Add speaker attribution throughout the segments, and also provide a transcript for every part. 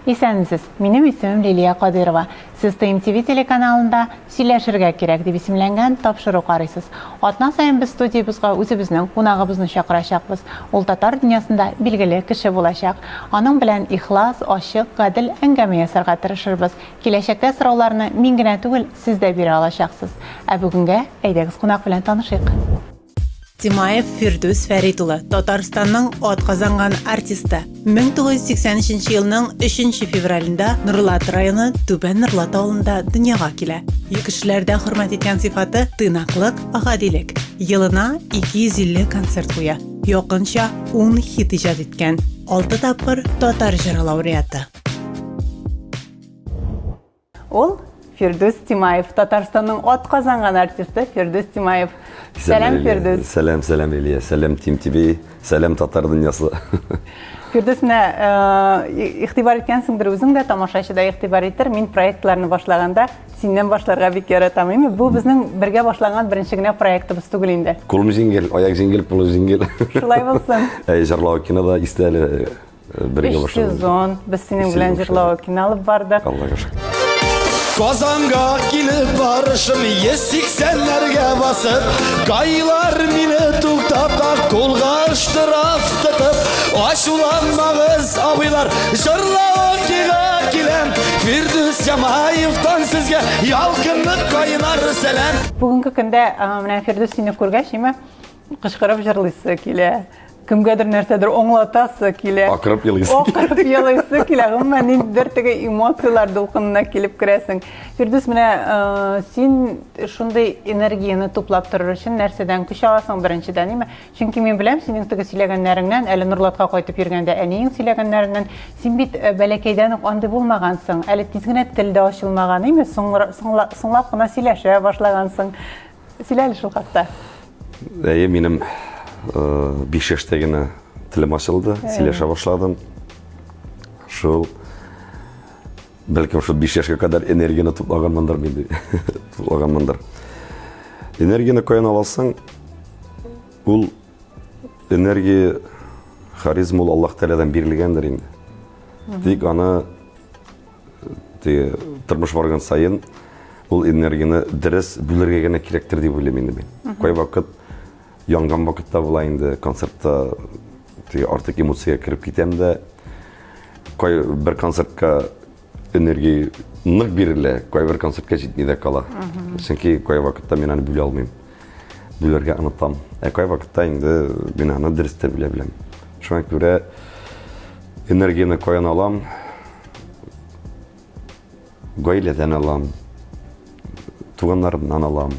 Speaker 1: Исәнмесез, минем исемем Лилия Кадыйрова. Сез ТМТВ телеканалында Сөйләшергә кирәк дип исемләнгән тапшыру карыйсыз. Атна саен без студиябезгә үзебезнең кунагыбызны чакырачакбыз. Ул татар дөньясында билгеле кеше булачак. Аның белән ихлас, ачык, гадел әңгәмә ясарга тырышырбыз. Киләчәктә сорауларны мин генә түгел, сез дә бирә алачаксыз. Ә бүгенгә әйдәгез кунак белән танышыйк. Тимаев Фирдүс Фәрит улы, Татарстанның атказанган артисты. 1983 елның 3 февралендә Нурлат районы Түбән Нурлат авылында дөньяга килә. Кешеләрдә хөрмәт иткән сыйфаты тыйнаклык, гадилек. Елына 250 концерт куя. Якынча 10 хит иҗат иткән. 6 тапкыр татар җыры лауреаты. Ул Фирдүс Тимаев, Татарстанның атказанган артисты Фирдүс Тимаев. Сәлам, Фирдүс.
Speaker 2: Сәлам, сәлам, Лилия. Сәлам, Тим ТВ. Сәлам, татар дөньясы.
Speaker 1: Фирдүс, менә э, игътибар иткәнсеңдер үзең дә, тамашачы да игътибар итер. Мин проектларны башлаганда синнән башларга бик яратам. Әйме, бу безнең бергә башланган беренче генә проектыбыз түгел инде.
Speaker 2: Кулым җиңел, аяк җиңел, кулым җиңел.
Speaker 1: Шулай булсын.
Speaker 2: Әй, җырлау кинода истә әле. Бергә
Speaker 1: Өч сезон без синең белән җырлау кино алып бардык.
Speaker 2: Аллага шөкер.
Speaker 3: Казанга килеп барышым 180-ләргә басып, Кайлар мине туктап та кулга штраф тотып, Ачуланмагыз, абыйлар, җырлау кига киләм, Фирдүс Ямаевтан сезгә ялкынлы кайнар сәлам.
Speaker 1: Бүгенге көндә менә Фирдүс сине күргәч, име, кычкырып җырлыйсы килә. Кемгәдер нәрсәдер аңлатасы килә.
Speaker 2: Акырып елыйсы
Speaker 1: килә. Акырып елыйсы килә. Гомумән, ниндидер теге эмоцияләр дулкынына килеп керәсең. Фирдүс, менә э, син шундый энергияне туплап торыр өчен нәрсәдән көч аласың беренчедән, име? Чөнки мин беләм, синең теге сөйләгәннәреңнән, әле Нурлатка кайтып йөргәндә әниең сөйләгәннәреннән, син бит э, бәләкәйдән үк андый булмагансың. Әле тиз генә тел дә ачылмаган, име? Соңлап кына сөйләшә башлагансың. Сөйлә әле шул хакта.
Speaker 2: Әйе, минем 5 яшьтә генә телем ачылды, сөйләшә башладым. Шул бәлкем шул 5 яшькә кадәр энергияне туплаганмындыр мин туплаганмындыр. Энергияне каян аласың? Ул энергия харизма ул Аллаһ Тәгаләдән бирелгәндер инде. Тик аны теге тормыш барган саен ул энергияне дөрес бүлергә генә кирәктер дип уйлыйм инде мин. Кайвакыт янган вакытта була инде концертта теге артык эмоциягә кереп китәм дә кай бер концертка энергия нык бирелә, кайбер концертка җитми дә кала. Чөнки кайвакытта мин аны бүлә алмыйм. Бүләргә онытам. Ә кайвакытта инде мин аны дөрес тә бүлә беләм. Шуңа күрә энергияне каян алам? Гаиләдән алам, туганнарымнан алам,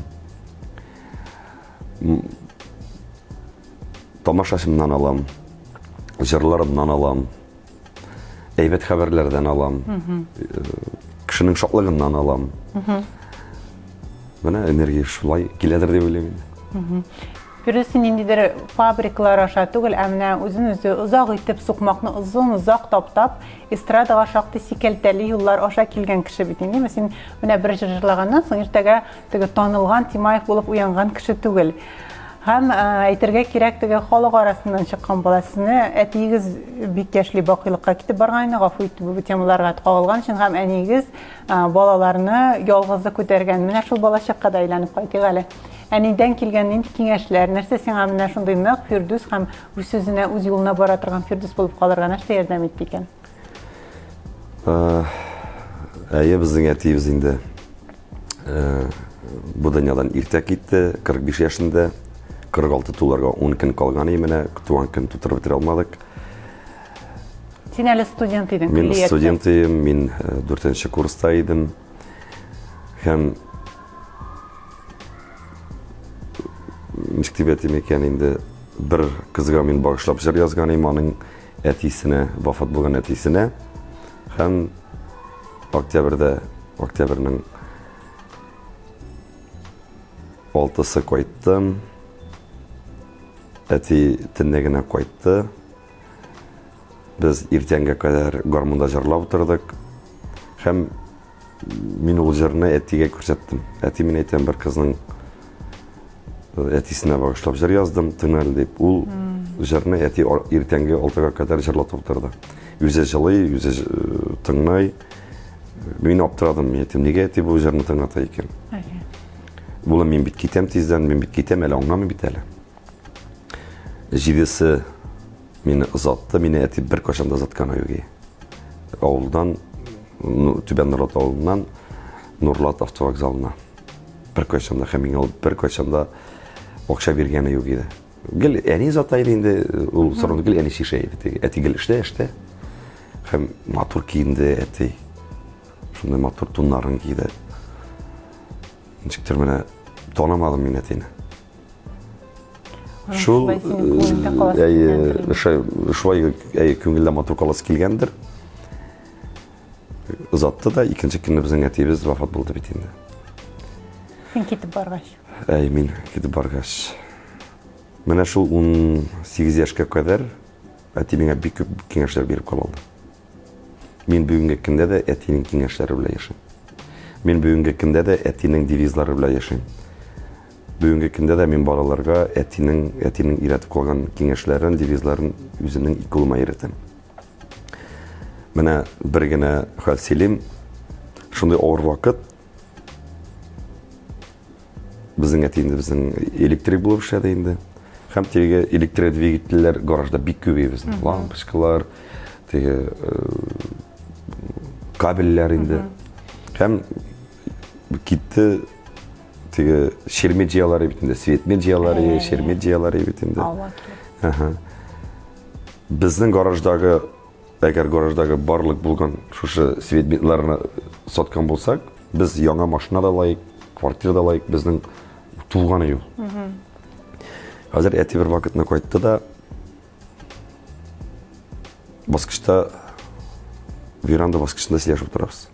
Speaker 2: тамашачымнан алам, җырларымнан алам, әйбәт хәбәрләрдән алам, э, кешенең шатлыгыннан алам. Менә энергия шулай киләдер дип уйлыйм инде.
Speaker 1: Дөресе ниндидер фабрикалар аша түгел, ә менә үзен-үзе озак итеп сукмакны озын-озак таптап, эстрадага шактый сикәлтәле юллар аша килгән кеше бит инде. Син менә бер җыр җырлаганнан соң иртәгә теге танылган Тимаев булып уянган кеше түгел. Һәм э, әйтергә кирәк, теге халык арасыннан чыккан бала. Сезне әтиегез бик яшьли бакыйлыкка китеп барган инде, гафу итеп бу темаларга кагылган өчен һәм әниегез э, балаларны ялгызы күтәргән. Менә шул балачакка да әйләнеп кайтыйк әле. Әнидән килгән нинди киңәшләр, нәрсә сиңа менә шундый нык Фирдүс һәм үз сүзенә, үз юлына бара торган Фирдүс булып калырга нәрсә ярдәм итте икән?
Speaker 2: Әйе, безнең әтиебез инде бу дөньядан иртә китте, 45 яшендә, 46 туларга 10 көн калган иде менә, туган көн тутырып бетерә алмадык.
Speaker 1: Син әле студент идең,
Speaker 2: Мин студент идем, мин 4 курста идем. Һәм ничек дип әйтим икән инде, бер кызга мин багышлап җыр язган идем, аның әтисенә, вафат булган әтисенә. Һәм октябрьдә, октябрьнең алтысы кайттым. Әти төнлә генә кайтты. Без иртәнгә кадәр гармунда җырлап утырдык. Һәм Мин ул җырны әтигә күрсәттем. Әти, мин әйтәм, бер кызның э, әтисенә багышлап җыр яздым, тыңла әле дип. Ул җырны әти иртәнге алтыга кадәр җырлатып утырды. Үзе җылый, үзе э, тыңлый. Мин аптырадым, мин әйтәм, нигә әти бу җырны тыңлата икән? Улым, мин бит китәм тиздән, мин бит китәм, әле аңламый бит әле. Җидесе мине озатты, мине әти беркайчан да озатканы юк. Авылдан, Түбән Нурлат авылыннан Нурлат автовокзалына. Беркайчан да һәм миңа ул беркайчан да акча биргәне юк иде. Гел әни озата иде инде, ул сорауны гел әни чишә иде. Әти гел эштә, эштә. Һәм матур киенде әти. Шундый матур туннарын киде. Ничектер менә танымадым мин әтине. Шул әйе, шулай әйе, күңелдә матур каласы килгәндер. Озатты да, икенче көнне безнең әтиебез вафат булды бит инде.
Speaker 1: Син китеп баргач.
Speaker 2: Әй, мин китеп баргач. Менә шул 18 яшькә кадәр әти миңа бик күп киңәшләр биреп кала алды. Мин бүгенге көндә дә әтинең киңәшләре белән яшим. Мин бүгенге көндә дә әтинең девизлары белән яшим. Бүгенге көндә дә мин балаларга әтинең әтинең өйрәтеп калган киңәшләрен, девизларын үземнең ике улыма өйрәтәм. Менә бер генә хәл сөйлим. Шундый авыр вакыт. Безнең әти инде безнең электрик булып эшләде инде. Һәм теге электродвигательләр гаражда бик күп иде безнең. Лампочкалар, теге э, кабельләр инде. Һәм китте теге шермет җыялар бит инде, светмет җыялар, шермет җыялар бит инде. Ага. Безнең гараждагы Әгәр гараждагы барлык булган шушы светбитларны саткан булсак, без яңа машина да лаек, квартира да лаек, безнең тулганы юк. Хәзер әти бер вакытны кайтты да баскычта веранда баскычында сөйләшеп утырабыз.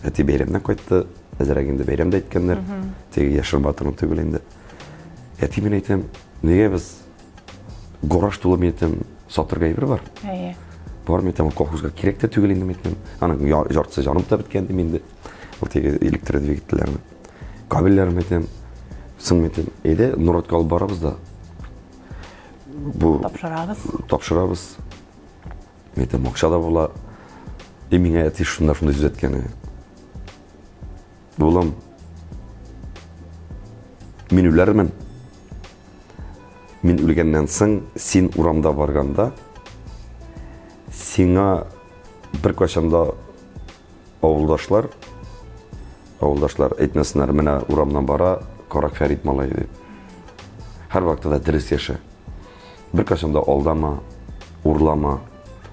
Speaker 2: Әти бәйрәмнән кайтты, әзерәк инде бәйрәм дә әйткәннәр. Теге яшерен батырын түгел инде. Әти мин әйтәм, нигә без гараж тулы мин әйтәм, сатырга әйбер бар.
Speaker 1: Әйе.
Speaker 2: Бар мин әйтәм, колхозга кирәк тә түгел инде мин әйтәм. Аның яртысы җаным та беткән дим инде. Ул теге электродвигательләрне. Кабельләрне әйтәм. Соң мин әйтәм, әйдә Нуратка алып барабыз да.
Speaker 1: Бу тапшырабыз.
Speaker 2: Тапшырабыз. Мин әйтәм, акча да була. И миңа әти шунда шундый сүз әйткән. Улым, мин үләрмен. Мин үлгәннән соң син урамда барганда сиңа беркайчан да авылдашлар авылдашлар әйтмәсеннәр, менә урамнан бара Карак Фәрит малае дип. Һәрвакытта да дөрес яшә. Беркайчан да алдама, урлама,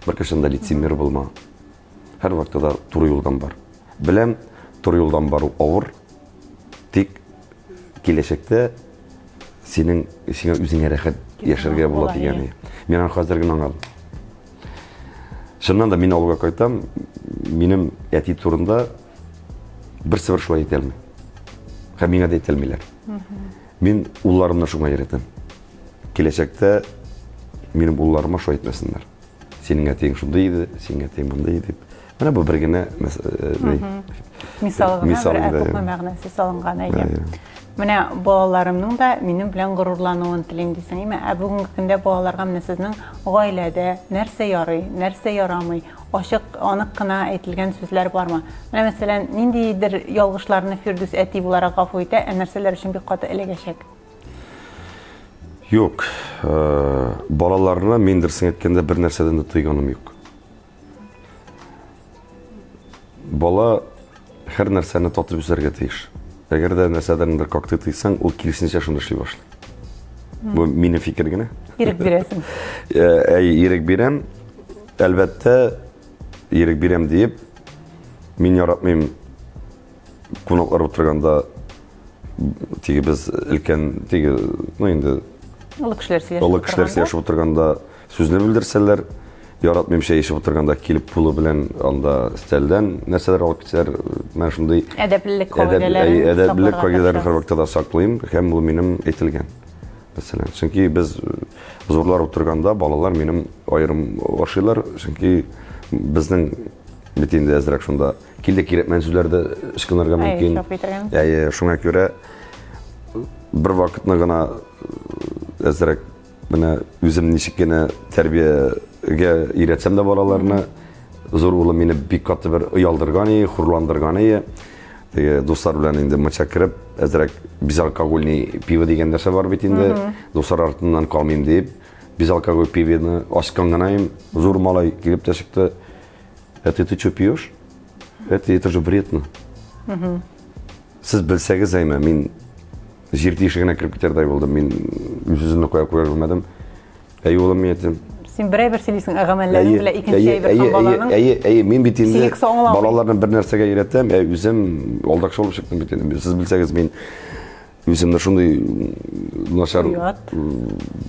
Speaker 2: беркайчан да лицемер булма. Һәрвакытта да туры юлдан бар. Беләм, туры юлдан бару авыр, тик киләчәктә синең сиңа үзеңә рәхәт яшәргә була дигән. Мин аны хәзер генә аңладым. Чыннан да мин авылга кайтам, минем әти турында берсе бер шулай әйтә алмый. Һәм миңа да әйтә алмыйлар. Мин улларымны шуңа өйрәтәм. Киләчәктә минем улларыма шулай әйтмәсеннәр. Синең әтиең шундый иде, синең әтиең мондый иде дип. Менә бу бер генә
Speaker 1: мисал гына, бер күпме мәгънәсе салынган әйе. Менә балаларымның да минем белән горурлануын телим дисең, әйме? Ә бүгенге көндә балаларга менә сезнең гаиләдә нәрсә ярый, нәрсә ярамый, ачык, анык кына әйтелгән сүзләр бармы? Менә мәсәлән, ниндидер ялгышларны Фирдүс әти буларак гафу итә, ә нәрсәләр өчен бик каты эләгәчәк?
Speaker 2: Юк, э, балаларны мин дөресен әйткәндә бер нәрсәдән дә тыйганым юк. Бала һәр нәрсәне татып үсәргә тиеш. Әгәр дә нәрсәдәндер какты тыйсаң, ул киресенчә шуны эшли башлый. Бу минем фикер генә.
Speaker 1: Ирек бирәсең.
Speaker 2: Э, әй, ирек бирәм. Әлбәттә, ирек бирәм диеп, мин яратмыйм кунаклар утырганда теге без өлкән теге ну инде
Speaker 1: олы кешеләр сөйләшеп
Speaker 2: олы кешеләр сөйләшеп утырганда сүзне бүлдерсәләр яратмыйм чәй эчеп утырганда килеп кулы белән анда өстәлдән нәрсәләр алып китсәләр менә шундый
Speaker 1: әдәплелек кагыйдәләрен
Speaker 2: әдәплелек кагыйдәләрен һәрвакытта да саклыйм һәм ул минем әйтелгән мәсәлән чөнки без зурлар утырганда балалар минем аерым ашыйлар чөнки безнең бит инде әзрәк шунда Килде кирәкмәгән сүзләр дә ычкынырга мөмкин. Әйе, шуңа күрә бер вакытны гына әзрәк. Менә үзем ничек кенә тәрбиягә өйрәтсәм дә балаларны, зур улым мине бик каты бер оялдырган ие, хурландырган ие. Теге дуслар белән инде мунча кереп, әзрәк безалкогольный пиво дигән нәрсә бар бит инде. Дуслар артыннан калмыйм дип, безалкоголь пивоны ачкан гына им, зур малай килеп тә чыкты. Это ты что пьешь? Это, это же вредно. Сез белсәгез, әйме, мин җир тишегенә кереп китәрдәй булдым. Мин үз-үземне кая куяр белмәдем. Әй, улым, мин әйттем.
Speaker 1: Син бер әйбер сөйлисең, ә гамәлләрең белән икенче әйбер һәм баланың
Speaker 2: Әйе, әйе, мин бит инде балаларны бер нәрсәгә өйрәтәм, ә үзем алдакчы булып чыктым бит инде. Сез белсәгез, мин үземне шундый начар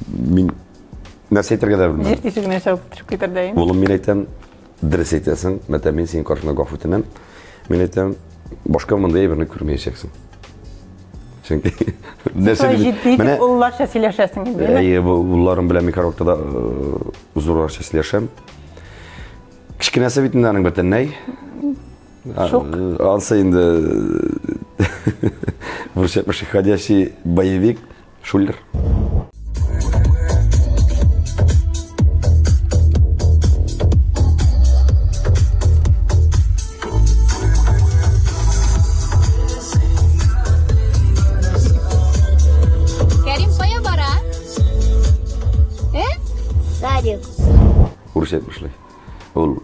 Speaker 2: мин нәрсә әйтергә дә белмәдем.
Speaker 1: Җир тишегенә чыгып төшеп китәрдәй.
Speaker 2: Улым, мин әйтәм, Дөрес әйтәсең, мәтә мин синең каршыңда гафу үтенәм. Мин әйтәм, башка мондый әйберне күрмәячәксең. Чөнки
Speaker 1: нәрсә җитди итеп улларча сөйләшәсең инде.
Speaker 2: Әйе, бу улларым белән мин һәрвакытта да э, зурларча сөйләшәм. Кечкенәсе бит инде аның бөтенләй.
Speaker 1: Шук.
Speaker 2: Э, ансы инде вручать ходящий боевик. Шулер.
Speaker 4: Кәрим кая бара? Э?
Speaker 5: Садик.
Speaker 2: Урыс әйтмешли. Ул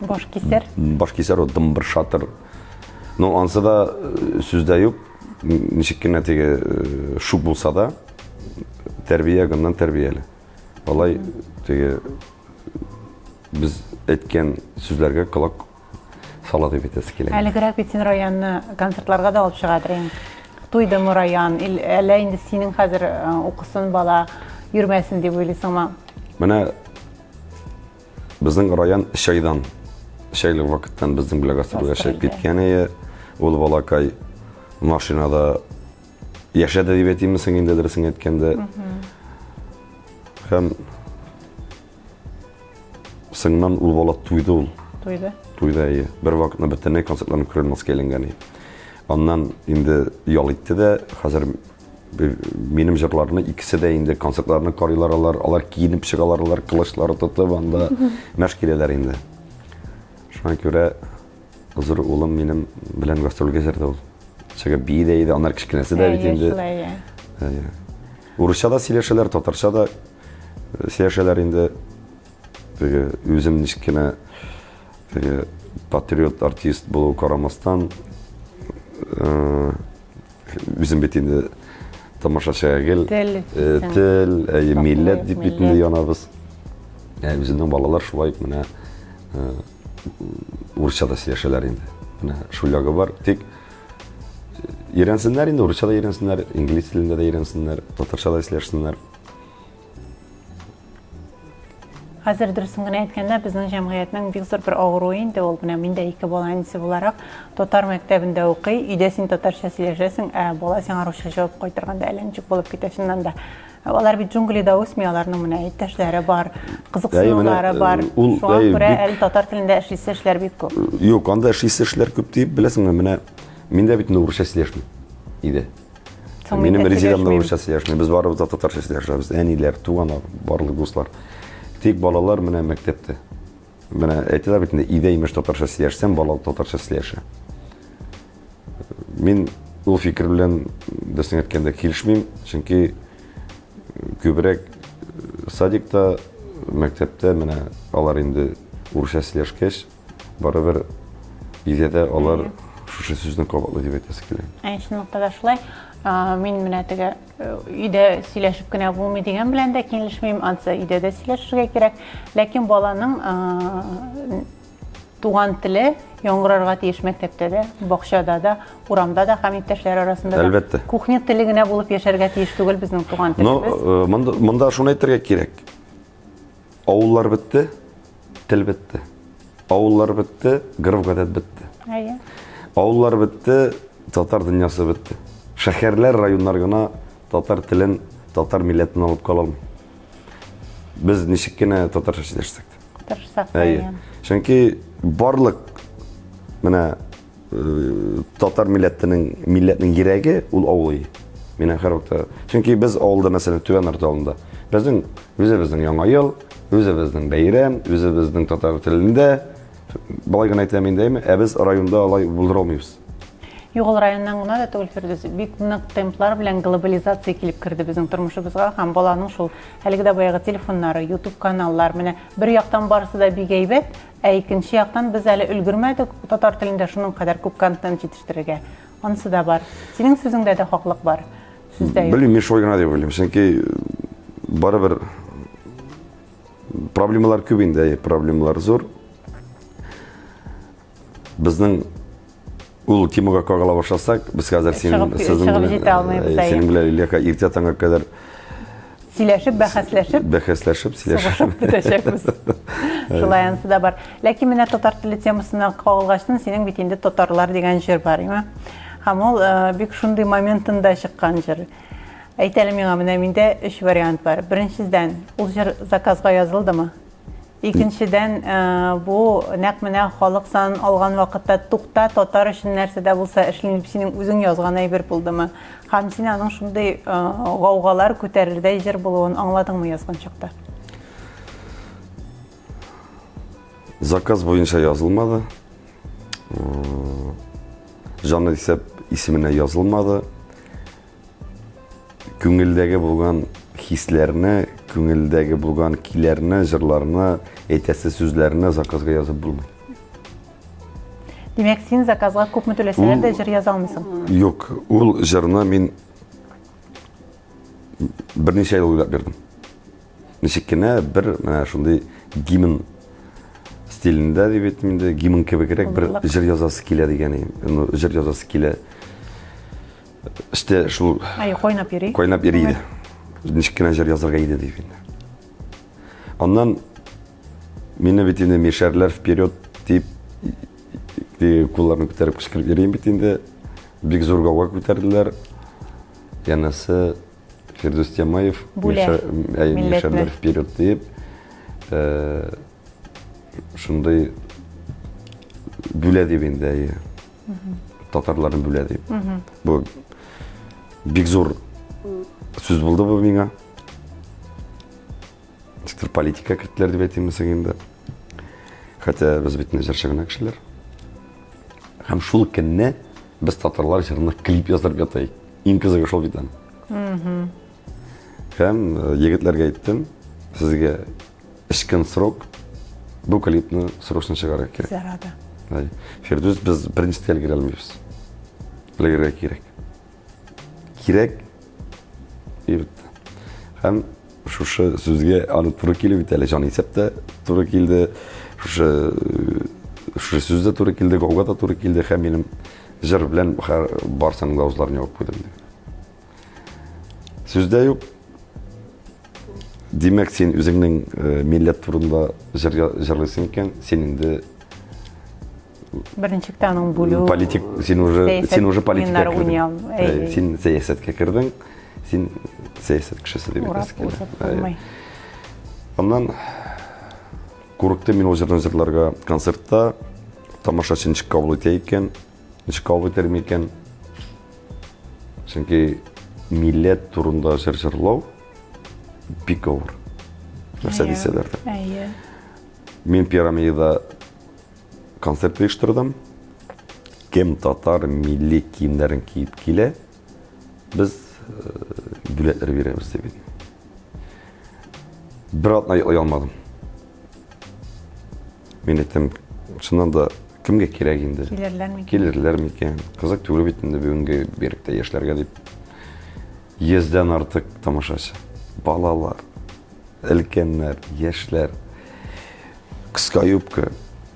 Speaker 1: Баш кисәр.
Speaker 2: Баш кисәр ул дым бер шатыр. Ну, ансы да э, сүздә юк. Ничек кенә теге э, шук булса да, тәрбия гыннан тәрбияле. Алай теге без әйткән сүзләргә колак сала дип әйтәсе килә.
Speaker 1: Әлегрәк бит син Раянны концертларга да алып чыгадыр инде. Туйдымы Раян? Әллә инде синең хәзер э, укысын бала, йөрмәсен дип уйлыйсыңмы?
Speaker 2: Менә Безнең район өч айдан, өч айлык вакыттан безнең белән гастрольгә чыгып киткән иде. Ул балакай машинада яшәде дип әйтимме соң инде дөресен әйткәндә. Һәм соңыннан ул бала туйды ул.
Speaker 1: Туйды.
Speaker 2: Туйды, әйе. Бер вакытны бөтенләй концертларны күрә алмаска әйләнгән иде. Аннан инде ял итте дә, хәзер минем җырларны икесе дә инде концертларны карыйлар алар, алар киенеп чыгалар, алар кылычлары тотып анда мәш киләләр инде. Шуңа күрә зур улым минем белән гастрольгә җырды ул. Чыгып бии дә иде, аннары кечкенәсе дә бит инде. Әйе. Урысча да сөйләшәләр, татарча да э, сөйләшәләр инде. Теге үзем ничек кенә теге патриот артист булу карамастан, э, Үзем бит инде тамашачыга гел
Speaker 1: тел,
Speaker 2: э, тел, әйе, милләт дип бит инде янабыз. Ә үземнең балалар шулай менә э, урысча да сөйләшәләр инде. Менә шул ягы бар. Тик э, өйрәнсеннәр инде, урысча да өйрәнсеннәр, инглиз телендә дә өйрәнсеннәр, татарча да сөйләшсеннәр.
Speaker 1: Хәзер дөресен генә әйткәндә, безнең җәмгыятьнең бик зур бер авыруы инде ул. Менә мин дә ике бала әнисе буларак, татар мәктәбендә укый, өйдә син татарча сөйләшәсең, ә бала сиңа русча җавап кайтарганда әллә ничек булып китә чыннан да. Алар бит джунглида үсми, аларның менә иптәшләре бар, кызыксынулары бар. Шуңа күрә әле татар телендә эшлисе эшләр бик күп.
Speaker 2: Юк, анда эшлисе эшләр күп дип, беләсеңме, менә мин дә бит инде урысча сөйләшмим өйдә.
Speaker 1: Соң мин
Speaker 2: Минем
Speaker 1: дә
Speaker 2: Резидам да
Speaker 1: сөйләшмим.
Speaker 2: урысча сөйләшми. Без барыбыз да татарча сөйләшәбез. Әниләр, туганнар, барлык дуслар. Тик балалар менә мәктәптә. Менә әйтәләр бит инде, өйдә имеш татарча сөйләшсәң, бала татарча сөйләшә. Мин ул фикер белән дөресен әйткәндә килешмим, чөнки күбрәк садикта, мәктәптә менә алар инде урысча сөйләшкәч, Барыбер өйдә дә алар шушы сүзне кабатлый дип әйтәсе килә.
Speaker 1: Ә чынлыкта да шулай. Мин менә теге э, өйдә сөйләшеп кенә булмый дигән белән дә килешмим. Ансы өйдә дә сөйләшергә кирәк. Ләкин баланың туган теле яңгырарга тиеш мәктәптә дә, бакчада да, урамда да һәм иптәшләр арасында да.
Speaker 2: Әлбәттә.
Speaker 1: Кухня теле генә булып яшәргә тиеш түгел безнең туган телебез.
Speaker 2: Но э, монда, монда шуны әйтергә кирәк. Авыллар бетте, тел бетте. Авыллар бетте, гореф-гадәт бетте.
Speaker 1: Әйе.
Speaker 2: Авыллар бетте, татар дөньясы бетте. Шәһәрләр, районнар гына татар телен, татар милләтен алып кала алмый. Без ничек кенә татарча сөйләшсәк тә.
Speaker 1: Тырышсак та,
Speaker 2: Әйе.
Speaker 1: әйе.
Speaker 2: Чөнки барлык менә э, татар милләтенең милләтнең йөрәге ул авыл. Менә һәрвакытта. Чөнки без авылда, мәсәлән, Түбән Арты авылында. Безнең үзебезнең яңа ел, үзебезнең бәйрәм, үзебезнең татар телендә. Болай гына әйтәм инде, әйме? Ә без районда алай булдыра алмыйбыз.
Speaker 1: Юк, ул районнан гына да түгел, Фирдүс. Бик нык темплар белән глобализация килеп керде безнең тормышыбызга һәм баланың шул әлеге дә баягы телефоннары, YouTube каналлар, менә бер яктан барысы да бик әйбәт, ә икенче яктан без әле өлгермәдек татар телендә шуның кадәр күп контент җитештерергә. Анысы да бар. Синең сүзеңдә дә хаклык бар. Сүздә юк.
Speaker 2: Белмим, мин шулай гына дип уйлыйм. Чөнки барыбер проблемалар күп инде, проблемалар зур. Безнең ул темага кагыла башласак, без хәзер синең сезнең белән җитә алмыйбыз. Синең белән Ильяка иртә таңга кадәр
Speaker 1: сөйләшеп, бәхәсләшеп,
Speaker 2: бәхәсләшеп, сөйләшеп
Speaker 1: бетәчәкбез. Шулай анысы да бар. Ләкин менә татар теле темасына кагылгачтын, синең бит инде татарлар дигән җыр бар, име? Һәм ул э, бик шундый моментында чыккан җыр. Әйт әле миңа, менә миндә өч вариант бар. Беренчедән, ул җыр заказга язылдымы? Икенчедән, бу нәкъ менә халык санын алган вакытта тукта, татар өчен нәрсә дә булса эшлим дип синең үзең язган әйбер булдымы? Һәм син аның шундый гаугалар күтәрердәй җыр булуын аңладыңмы язган чакта?
Speaker 2: Заказ буенча язылмады. Җаны исәп исеменә язылмады. Күңелдәге булган хисләрне, күңелдәге булган киләрне, җырларны, әйтәсе сүзләрне заказга язып булмый.
Speaker 1: Димәк, син заказга күпме түләсәләр дә җыр яза алмыйсың?
Speaker 2: Юк, ул җырны мин берничә ел уйлап бирдем. Ничек кенә бер менә шундый гимн стилендә дип әйтим инде, гимн кебегрәк бер җыр язасы килә дигән идем. Җыр язасы килә. Эштә шул
Speaker 1: Ай, кайнап йөри.
Speaker 2: Кайнап йөри иде. Ничек кенә җыр язарга иде дип инде. Аннан мине бит инде мишәрләр вперед дип кулларны күтәреп кычкырып йөрим бит инде. Бик зур гауга күтәрделәр. Янәсе Фирдүс Тямаев мишәрләр вперед дип э, шундый бүлә дип инде әйе. Татарларны бүлә дип. Бу бик зур сүз булды бу миңа. Ничектер политика керттеләр дип әйтимме соң инде. Хотя без бит җырчы гына кешеләр. Һәм шул көнне без татарлар җырына клип яздырып ята идек. Иң кызыгы шул бит аның. Һәм э, егетләргә әйттем, сезгә Өч көн срок, бу клипны срочно чыгарырга кирәк.
Speaker 1: Зарада.
Speaker 2: Әй, Фирдүс, без беренче тә өлгерә алмыйбыз. Өлгерергә кирәк. Кирәк. И бетте. Һәм шушы сүзгә аны туры килеп бит әле җан исәп тә туры килде. Шушы шушы сүз дә туры килде, гауга да туры килде һәм минем җыр белән барсының да авызларын ябып куйдым. Сүз дә юк. Димәк, син үзеңнең э, милләт турында җыр җырлыйсың икән, син инде
Speaker 1: Берничек тә аның бүлү
Speaker 2: политик, син уже син уже политика кердең. Э, син сәясәткә кердең, син сәясәт кешесе дип әйтәсе килә. Аннан курыктым мин ул җырны җырларга концертта. Тамашачы ничек кабул итә икән, ничек кабул итәр микән? Чөнки милләт турында җыр җырлау бик авыр. Нәрсә дисәләр дә.
Speaker 1: Әйе.
Speaker 2: Мин пирамидада концерт оештырдым. Кем татар милли киемнәрен киеп килә, без э, бүләкләр бирәбез дип. Бер атна йоклый алмадым. Мин әйттем, чыннан да кемгә кирәк инде?
Speaker 1: Килерләр микән?
Speaker 2: Килерләр микән? Кызык түгел бит инде бүгенге беректә яшьләргә дип. Йөздән артык тамашачы. Балалар, өлкәннәр, яшьләр. Кыска юбка,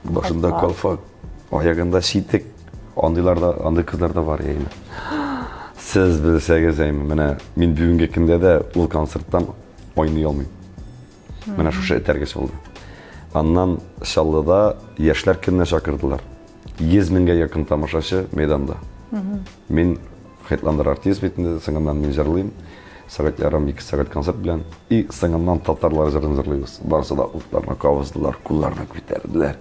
Speaker 2: башында калфак, аягында читек. Андыйлар да, андый кызлар да бар яйме. Сез белсәгез, әйме, менә мин бүгенге көндә дә ул концерттан айный алмыйм. Менә шушы этәргеч булды. Аннан Чаллыда яшьләр көненә чакырдылар. 100 меңгә якын тамашачы мәйданда. Мин хетландыр артист бит инде, соңыннан мин җырлыйм. Сәгать ярым, ике сәгать концерт белән. И соңыннан татарлар җырын җырлыйбыз. Барысы да утларны кабыздылар, кулларны күтәрделәр.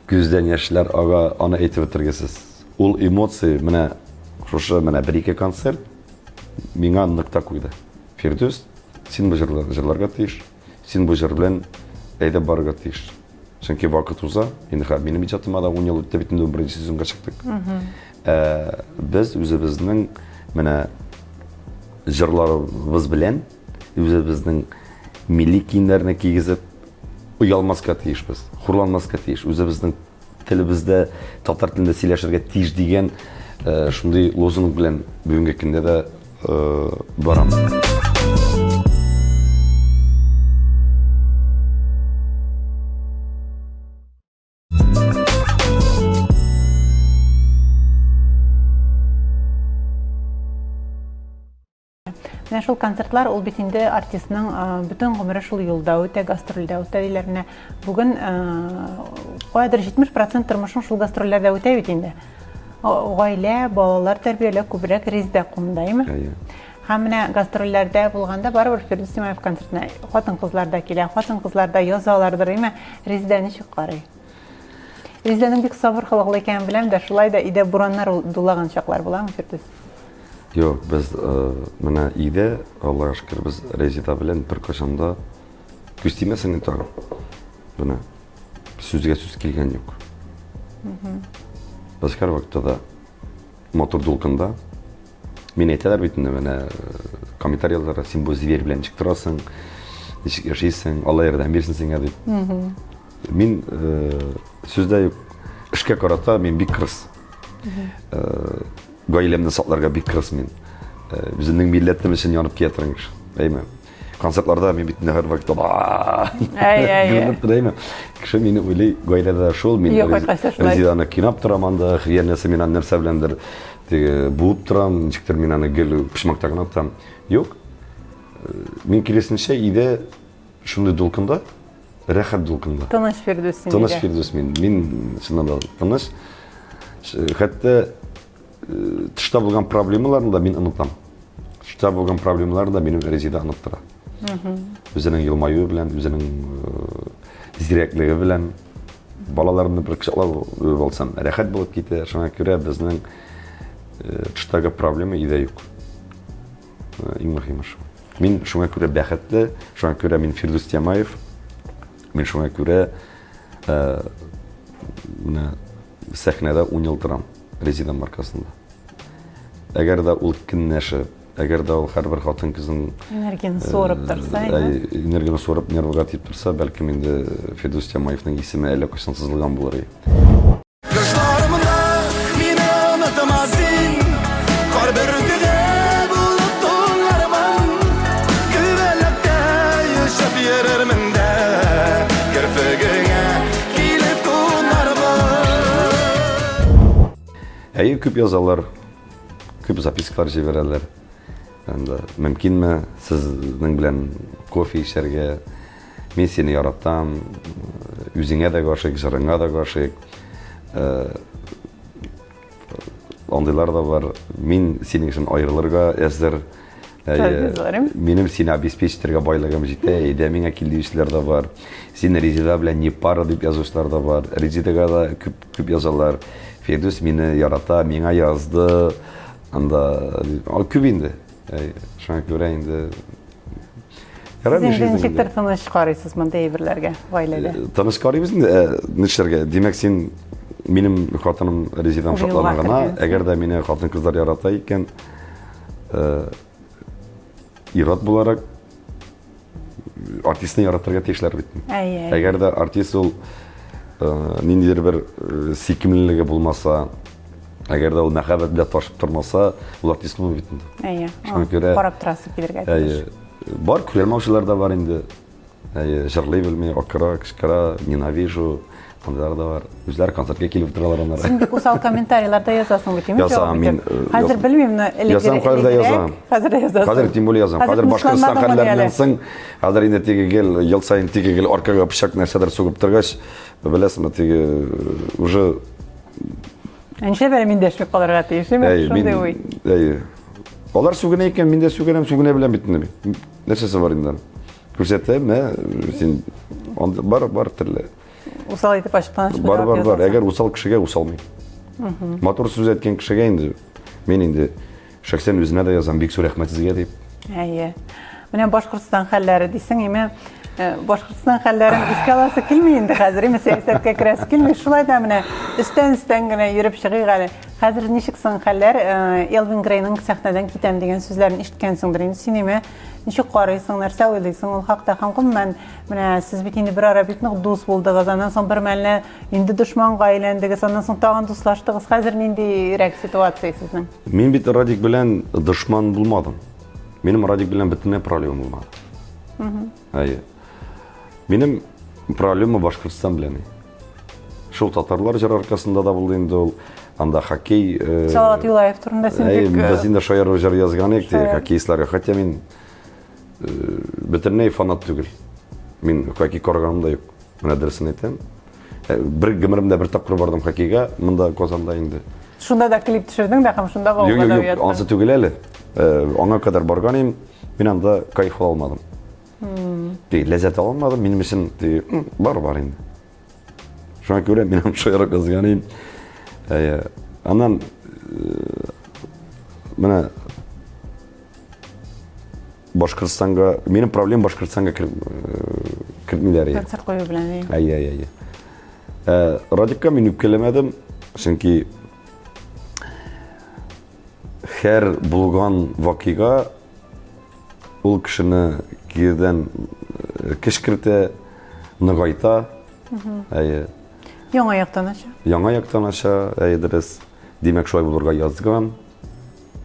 Speaker 2: Күздән яшьләр ага, аны әйтеп бетергесез. Ул эмоция менә шушы менә бер-ике концерт миңа нык та куйды. Фирдүс. Син бу җырларны җырларга тиеш, син бу җыр белән әйдәп барырга тиеш. Чөнки вакыт уза, инде хәзер минем иҗатыма да 10 ел үтте бит инде 11 сезонга чыктык. Ә, без үзебезнең менә җырларыбыз белән үзебезнең милли киемнәрне кигезеп оялмаска тиешбез, хурланмаска тиеш. Үзебезнең телебездә, татар телендә сөйләшергә тиеш дигән э, шундый лозунг белән бүгенге көндә дә э, барам.
Speaker 1: Менә шул концертлар ул бит инде артистның бөтен гомере шул юлда үтә, гастрольдә үтә диләр. Менә бүген каядыр 70% тормышың шул гастрольләрдә үтә бит инде. Гаилә, балалар тәрбияләү күбрәк Резидә кулында, әйеме?
Speaker 2: Әйе.
Speaker 1: Һәм менә гастрольләрдә булганда барыбер Фирдүс Тимаев концертына хатын-кызлар да килә, хатын-кызлар да язалардыр, әйеме? Резидә ничек карый? Резидәнең бик сабыр холыклы икәнен беләм дә, шулай да өйдә бураннар дулаган чаклар буламы, Фирдүс?
Speaker 2: Юк, без менә өйдә, Аллага шөкер, без Резида белән беркайчан да күз тимәсен инде тагын. Менә сүзгә сүз килгән юк. Без һәрвакытта да матур дулкында. Мин әйтәләр бит инде менә комментарий язалар, син бу зверь белән ничек торасың, ничек яшисең, Алла ярдәм бирсен сиңа дип. Мин сүздә юк, эшкә карата мин бик кырыс. Гаиләмне сакларга бик кырыс мин. Үземнең милләтем өчен янып кия торган кеше. Әйме? Концертларда мин бит һәр вакытта
Speaker 1: Әй, әй.
Speaker 2: Әйме? Кеше мине уйлый, гаиләдә шул, мин Резиданы кинап торам анда, янәсе мин аны нәрсә беләндер теге буып торам, ничектер мин аны гел почмакта гына тотам. Юк. Мин киресенчә өйдә шундый дулкында, рәхәт дулкында.
Speaker 1: Тыныч Фирдүс син.
Speaker 2: Тыныч Фирдүс мин. Мин чыннан да тыныч. Хәтта тышта булган проблемаларны да мин онытам. Тышта булган проблемаларны да минем Резида оныттыра. Үзенең елмаюы белән, үзенең зирәклеге белән балаларымны бер кочаклап үбеп алсам, рәхәт булып китә. Шуңа күрә безнең тыштагы проблема өйдә юк. Иң мөһиме шул. Мин шуңа күрә бәхетле, шуңа күрә мин Фирдүс Тямаев. Мин шуңа күрә менә сәхнәдә 10 ел торам Резида маркасында. Әгәр дә ул көнләшеп, әгәр дә ул һәрбер хатын-кызның
Speaker 1: энергияне сорып торса,
Speaker 2: энергияне сорып нервыга тиеп торса, бәлкем инде Фирдүс Тямаевның исеме әллә кайчан сызылган булыр иде.
Speaker 3: Кышларымда мине онытма син, кар бөртеге булып туңармын, күбәләктә яшәп йөрермен дә, керфегеңә килеп кунармын.
Speaker 2: Әйе, күп язалар, күп запискалар җибәрәләр. Анда мөмкинме сезнең белән кофе эчәргә? Мин сине яратам, үзеңә дә гашыйк, җырыңа да гашыйк. Э, андыйлар да бар. Мин синең өчен аерылырга әзер. Минем сине обеспечить итәргә байлыгым җитә, әйдә миңа кил диючеләр дә бар. Син Резида белән не пара дип язучылар да бар. Резидага да күп күп язалар. Фирдүс мине ярата, миңа язды. Анда күп инде. Шуңа күрә инде
Speaker 1: Ярар, Сез инде ничектер тыныч карыйсыз мондый әйберләргә гаиләдә?
Speaker 2: Э, тыныч карыйбыз инде, э, нишләргә? Димәк, син минем хатыным Резидан шатлана гына, әгәр дә мине хатын-кызлар ярата икән, э, ир-ат буларак артистны яратырга тиешләр бит.
Speaker 1: Әйе.
Speaker 2: Әгәр дә артист ул э, ниндидер бер э, сөйкемлелеге булмаса, әгәр дә ул мәхәббәт белән ташып тормаса, ул артист булмый бит инде.
Speaker 1: Әйе.
Speaker 2: Шуңа күрә
Speaker 1: карап торасы килергә тиеш.
Speaker 2: Әйе. Бар күрәлмаучылар да бар инде. Әйе, җырлый белми, акыра, кычкыра, ненавижу. Андыйлар да бар. Үзләре концертка килеп утыралар аннары.
Speaker 1: Син бик усал комментарийлар да язасың бит, димме?
Speaker 2: Язам мин.
Speaker 1: Э, Хәзер белмим, но
Speaker 2: элек Язам, хәзер дә язам.
Speaker 1: Хәзер дә язасың.
Speaker 2: Хәзер тем более язам. Хәзер Башкортстан хәлләреннән соң, хәзер инде теге гел ел саен теге гел аркага пычак нәрсәдер сугып торгач, беләсеңме, теге э, уже
Speaker 1: Нишләп әле мин дәшми калырга тиеш, Шундый уй.
Speaker 2: Әйе. Алар сүгенә икән, мин дә сүгенәм, сүгенә беләм бит инде. Нәрсәсе бар инде? Күрсәтәм, ә, син бар, бар төрле.
Speaker 1: Усал итеп ачыктан ачык
Speaker 2: Бар, бар, бар. Әгәр усал кешегә усал мин. Матур сүз әйткән кешегә инде мин инде шәхсән үзенә дә язам, бик зур рәхмәт сезгә дип.
Speaker 1: Әйе. Менә Башкортстан хәлләре дисең, име э, Башкортстан хәлләрен искә аласы килми инде хәзер, име сәясәткә керәсе килми. Шулай да менә өстән-өстән генә йөреп чыгыйк әле. Хәзер ничек соң хәлләр? Э, Элвин Грейның сәхнәдән китәм дигән сүзләрен ишеткәнсеңдер инде син, име? Ничек карыйсың, нәрсә уйлыйсың ул хакта? Һәм гомумән, менә сез бит инде бер ара бик нык дус булдыгыз, аннан соң бер мәлне инде дошманга әйләндегез, аннан соң тагын дуслаштыгыз. Хәзер ниндирәк ситуация сезнең?
Speaker 2: Мин бит Радик белән дошман булмадым. Минем Радик белән бөтенләй проблема булмады. Әйе. Минем проблема Башкортстан белән. Шул татарлар җыр аркасында да булды инде ул. Анда хоккей...
Speaker 1: Э, Салават Юлаев турында син бик...
Speaker 2: Э, без инде шаяру җыр язган идек, хоккеистларга. Хотя мин э, бөтенләй фанат түгел. Мин хоккей караганым да юк. Менә дөресен әйтәм. Э, бер гомеремдә бер тапкыр бардым хоккейга, монда Казанда инде.
Speaker 1: Шунда да клип төшердең дә һәм шунда
Speaker 2: гауга да Юк, ансы түгел әле. Э, аңа кадәр барган идем, мин анда кайф ала алмадым. Ди, ләззәт ала алмадым, минем өчен ди, бар бар инде. Шуңа күрә мин аны шаярып язган идем. Әйе. Аннан э, менә Башкортстанга, минем проблем Башкортстанга кертмиләр.
Speaker 1: Концерт кую белән.
Speaker 2: Әйе, әйе, әйе. Э, Радикка мин үпкәләмәдем, чөнки һәр булган вакыйга ул кешене кирдән э, көч кертә, ныгайта. Әйе.
Speaker 1: Яңа яктан ача.
Speaker 2: Яңа яктан ача, әйе, дөрес. Димәк, шулай булырга язган.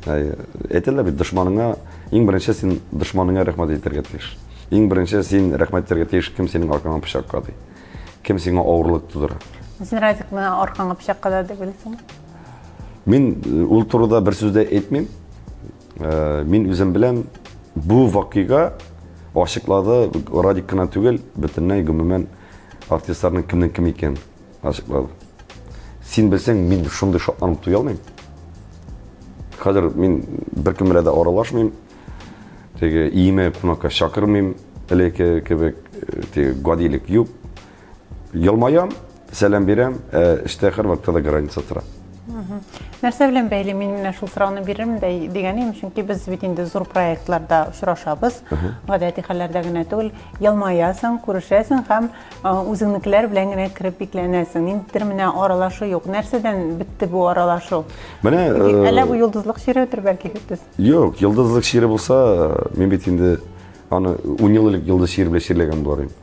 Speaker 2: Әйтәләр бит, дошманыңа, иң беренче син дошманыңа рәхмәт әйтергә тиеш. Иң беренче син рәхмәт әйтергә тиеш, кем синең аркаңа пычак кадый. Кем сиңа авырлык тудыра.
Speaker 1: Син Радикны аркаңа пычак кадады дип уйлыйсыңмы?
Speaker 2: Мин э, ул турыда бер сүз дә әйтмим. Э, мин үзем белән бу вакыйга ачыклады, Радик кына түгел, бөтенләй гомумән артистларның кемнең кем икәнен. Ачыклады. Син белсәң, мин шундый шатланып туя алмыйм. Хәзер мин беркем белән дә аралашмыйм. Теге иеме кунакка чакырмыйм, элекке кебек, э, теге гадилек юк. Елмаям, сәлам бирәм, ә эштә һәрвакытта да граница тора.
Speaker 1: Нәрсә белән бәйле мин менә шул сорауны бирермен дә дигән идем, чөнки без бит инде зур проектларда очрашабыз. Гадәти хәлләрдә генә түгел, елмаясың, күрешәсең һәм Үзеңнекеләр белән генә кереп бикләнәсең. Ниндидер менә аралашу юк. Нәрсәдән бетте бу аралашу?
Speaker 2: Менә
Speaker 1: әллә бу йолдызлык чиредер бәлки без?
Speaker 2: Юк, йолдызлык чире булса, мин бит инде аны 10 ел элек йолдыз чире белән чирләгән булыр идем.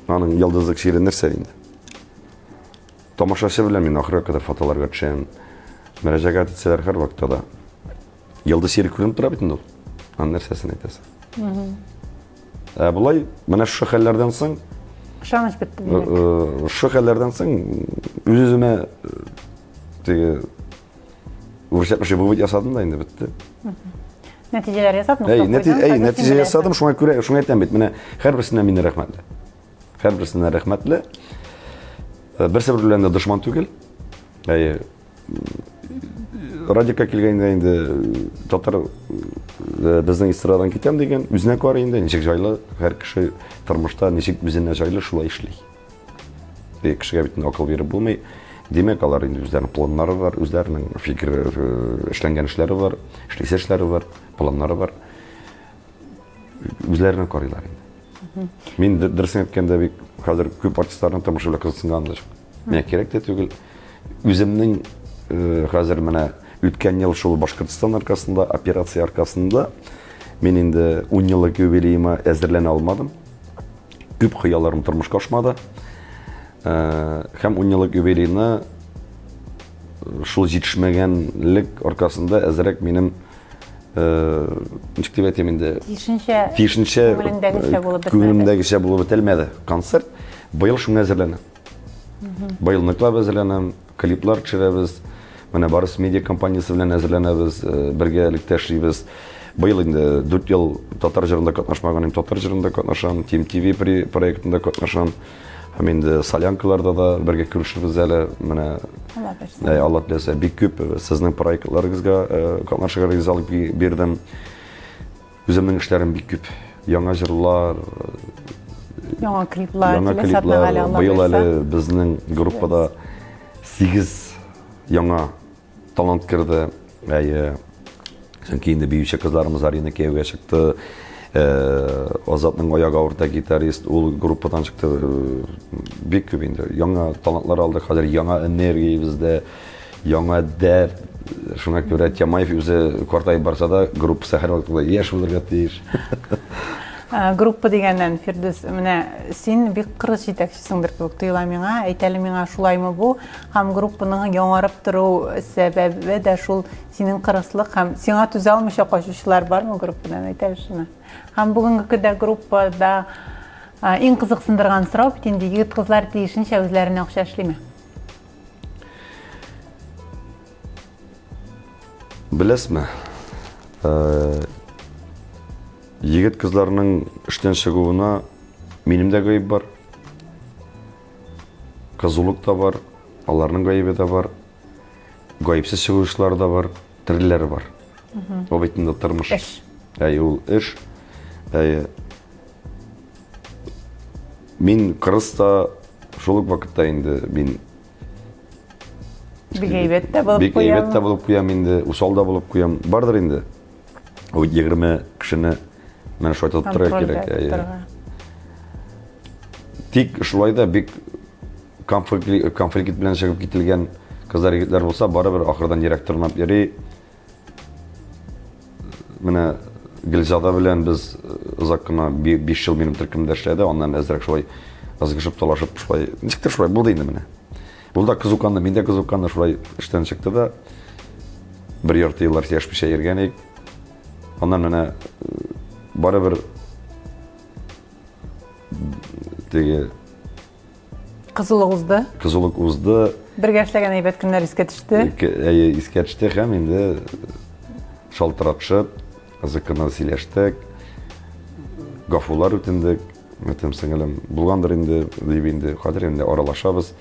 Speaker 2: Аның йолдызлык чире нәрсә инде? Тамашачы белән мин ахырга кадәр фотоларга төшәм. Мөрәҗәгать итсәләр һәрвакытта да. Йолдыз чире күренеп тора бит инде ул. Аның нәрсәсен әйтәсең? Ә болай менә шушы хәлләрдән соң
Speaker 1: ышаныч бетте димәк. Э,
Speaker 2: э, шушы хәлләрдән соң үз-үземә э, теге урысча әйтмешли вывод ясадым да инде бетте.
Speaker 1: Нәтиҗәләр ясап,
Speaker 2: нокта куйдың. Әй, нәтиҗә ясадым, шуңа күрә, шуңа әйтәм бит, менә һәрберсенә мин рәхмәтле. Һәрберсенә рәхмәтле. Берсе белән дә дошман түгел. Әйе, Радикка килгәндә инде татар э, безнең эстрададан китәм дигән, үзенә карый инде, ничек җайлы, һәр кеше тормышта ничек үзенә җайлы шулай эшли. Теге кешегә бит акыл биреп булмый. Димәк, алар инде үзләренең планнары бар, үзләренең фикер э, эшләнгән эшләре бар, эшлисе эшләре бар, планнары бар. Үзләренә карыйлар инде. Мин дөресен әйткәндә бик хәзер күп артистларның тормышы белән кызыксынганым да юк. Миңа кирәк тә түгел. Үземнең э, хәзер менә үткән ел шул Башкортстан аркасында, операция аркасында мин инде 10 еллык юбилеема әзерләнә алмадым. Күп хыялларым тормышка ашмады. Э, һәм 10 еллык юбилейны э, шул җитешмәгәнлек аркасында әзрәк минем ничек дип әйтим инде
Speaker 1: тиешенчә
Speaker 2: тиешенчә
Speaker 1: күңелеңдәгечә булып бетмәде
Speaker 2: күңелемдәгечә булып бетелмәде концерт быел шуңа әзерләнәм Быел ныклап әзерләнәм, клиплар төшерәбез. Менә Барыс медиа компаниясе белән әзерләнәбез, э, бергәлектә эшлибез. Быел инде 4 ел татар җырында катнашмаган идем, татар җырында катнашам, Team TV проектында катнашам. Һәм инде солянкаларда да бергә күрешербез әле. Менә
Speaker 1: Алла бирсә.
Speaker 2: Алла теләсә, бик күп э, сезнең проектларыгызга э, катнашырга ризалык бирдем. Үземнең эшләрем бик күп. Яңа җырлар,
Speaker 1: яңа клиплар,
Speaker 2: яңа клиплар. Быел әле безнең группада 8 яңа талант керде. Әйе. Чөнки инде биюче кызларыбыз Арина кияүгә чыкты. Э, Азатның аягы авырта гитарист, ул группадан чыкты. Э, бик күп инде. Яңа талантлар алдык, хәзер яңа энергия бездә, яңа дәрт. Шуңа күрә Тямаев үзе картаеп барса да, группасы һәрвакытта яшь булырга тиеш.
Speaker 1: Э, группа дигәннән, Фирдүс, менә син бик кырыс җитәкчесеңдер кебек тоела миңа. Әйт әле миңа, шулаймы бу? Һәм группаның яңарып тору сәбәбе дә шул Синең кырыслык һәм сиңа түзә алмыйча качучылар бармы группадан? Әйт әле шуны. Һәм бүгенге көндә группада иң кызыксындырган сорау бит инде егет-кызлар тиешенчә үзләренә акча эшлиме?
Speaker 2: Беләсезме? Э, егет кызларның эштән чыгуына минем дә гаеп бар. Кызулык та бар, аларның гаебе дә бар. Гаепсез чыгучылар да бар, тереләр бар. Ул бит инде тормыш.
Speaker 1: Эш.
Speaker 2: Әй, ул эш. Әй, мин кырыс та шул ук вакытта инде мин
Speaker 1: бик әйбәт тә булып
Speaker 2: бик әйбәт тә булып куям инде, усал да булып куям. Бардыр инде. Ул 20 кешене менә шулай тотып торырга кирәк. Тик шулай да бик конфликт, конфликт белән чыгып кителгән кызлар егетләр булса, барыбер ахырдан йөрәк тырнап йөри. Менә Гөлзада белән без э, озак кына 5 ел минем төркемдә эшләде, аннан әзрәк шулай ызгышып, талашып, шулай, ничектер шулай булды инде менә. Ул да кызуканды, мин дә кызуканды, шулай эштән чыкты да. Бер ярты еллар сөйләшмичә йөргән идек. Аннан менә э, барыбер теге
Speaker 1: Кызулык узды.
Speaker 2: Кызулык узды.
Speaker 1: Бергә эшләгән әйбәт көннәр искә төште.
Speaker 2: Әйе, искә төште һәм инде шалтыратышып, кызык кына сөйләштек. Гафулар үтендек. Әйтәм, сеңелем, булгандыр инде, дип инде, хәзер инде аралашабыз.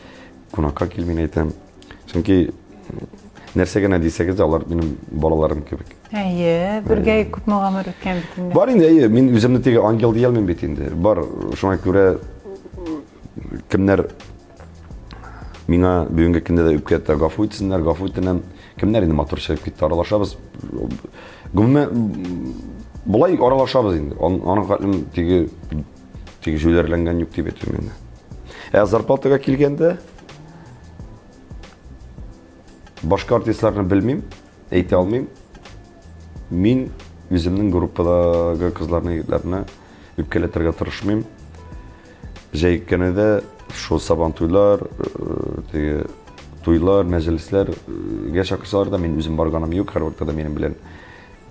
Speaker 2: Кунакка кил, мин әйтәм. Чөнки нәрсә генә дисәгез дә, алар минем балаларым кебек.
Speaker 1: Әйе, бергә күпме гомер үткән бит инде.
Speaker 2: Бар инде, әйе, мин үземне теге ангел дия алмыйм бит инде. Бар, шуңа күрә кемнәр миңа бүгенге көндә дә үпкә итә, гафу итсеннәр, гафу итенәм. Кемнәр инде матур чыгып китте, аралашабыз. Гомумән, болай аралашабыз инде. Аның хәтлем теге теге җүләрләнгән юк дип әйтәм инде. Ә зарплатага килгәндә, башка артистларны белмим, әйтә алмыйм. Мин үземнең группадагы кызларны, егетләрне үпкәләтергә тырышмыйм. Җәй көне дә шул сабантуйлар, э, теге туйлар, мәҗлесләргә чакырсалар да, мин үзем барганым юк, һәрвакытта да минем белән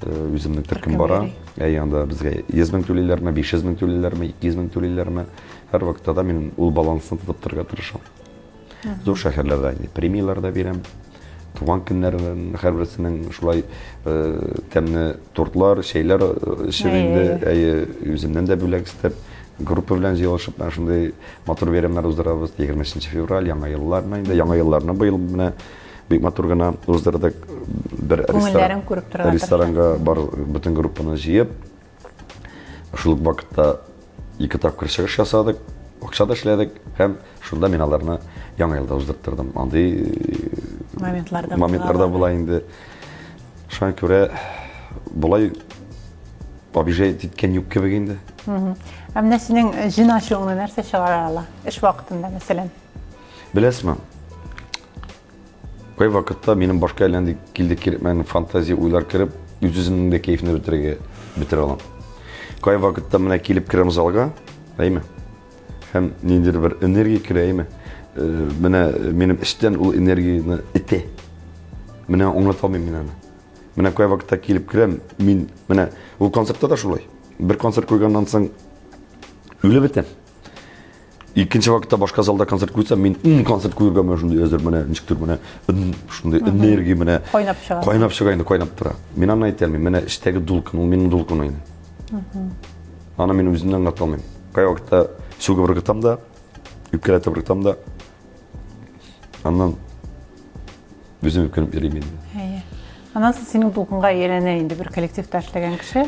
Speaker 2: э, үземнең төркем бара. Әй, анда безгә 100 мең түлиләрме, 500 мең түлиләрме, 200 мең түлиләрме, һәрвакытта да мин ул балансны тотып торырга тырышам. Зур шәһәрләрдә инде премияләр дә бирәм. Туган көннәрен һәрберсенең шулай э, тәмле тортлар, чәйләр э, эчеп инде, әйе, үземнән дә бүләк өстәп, группа белән җыелышып, менә шундый матур бәйрәмнәр уздырабыз. 23 февраль, Яңа елларны инде, Яңа елларны быел менә бик матур гына уздырдык. Бер
Speaker 1: ресторан, күреп торырга
Speaker 2: ресторанга бар бөтен группаны җыеп, Шул ук вакытта ике тапкыр чыгыш ясадык, акча да эшләдек һәм шунда мин аларны Яңа елда уздырттырдым. Андый э,
Speaker 1: моментлар да
Speaker 2: моментлар да була инде. Шуңа күрә болай обижать иткән юк кебек инде.
Speaker 1: Ә менә синең җен ачуыңны нәрсә чыгара ала? Эш вакытында, мәсәлән.
Speaker 2: Беләсезме? Кай вакытта минем башка әллә килде кирәкмәгән фантазия уйлар кереп, үз-үземнең дә кәефне бетерергә бетерә алам. Кай вакытта менә килеп керәм залга, әйме? Һәм ниндидер бер энергия керә, әйме? Э, менә минем эчтән ул энергияне итә. Менә аңлата алмыйм мин аны. Менә кай вакытта килеп керәм, мин менә ул концертта да шулай. Бер концерт куйганнан соң үлеп бетәм. Икенче вакытта башка залда концерт куйсам, мин ун концерт куярга менә шундый әзер, менә ничектер менә шундый энергия менә
Speaker 1: кайнап чыга.
Speaker 2: Кайнап чыга инде, кайнап тора. Мин аны әйтә алмыйм. Менә эчтәге дулкын, ул минем дулкын инде. Аны мин үземнән аңлата алмыйм. Кай вакытта сүгеп ыргытам да, үпкәләтеп ыргытам да, аннан үзем үпкәләп йөрим инде.
Speaker 1: Әйе. Аннан соң синең дулкынга ияләнә инде бер коллективта эшләгән кеше.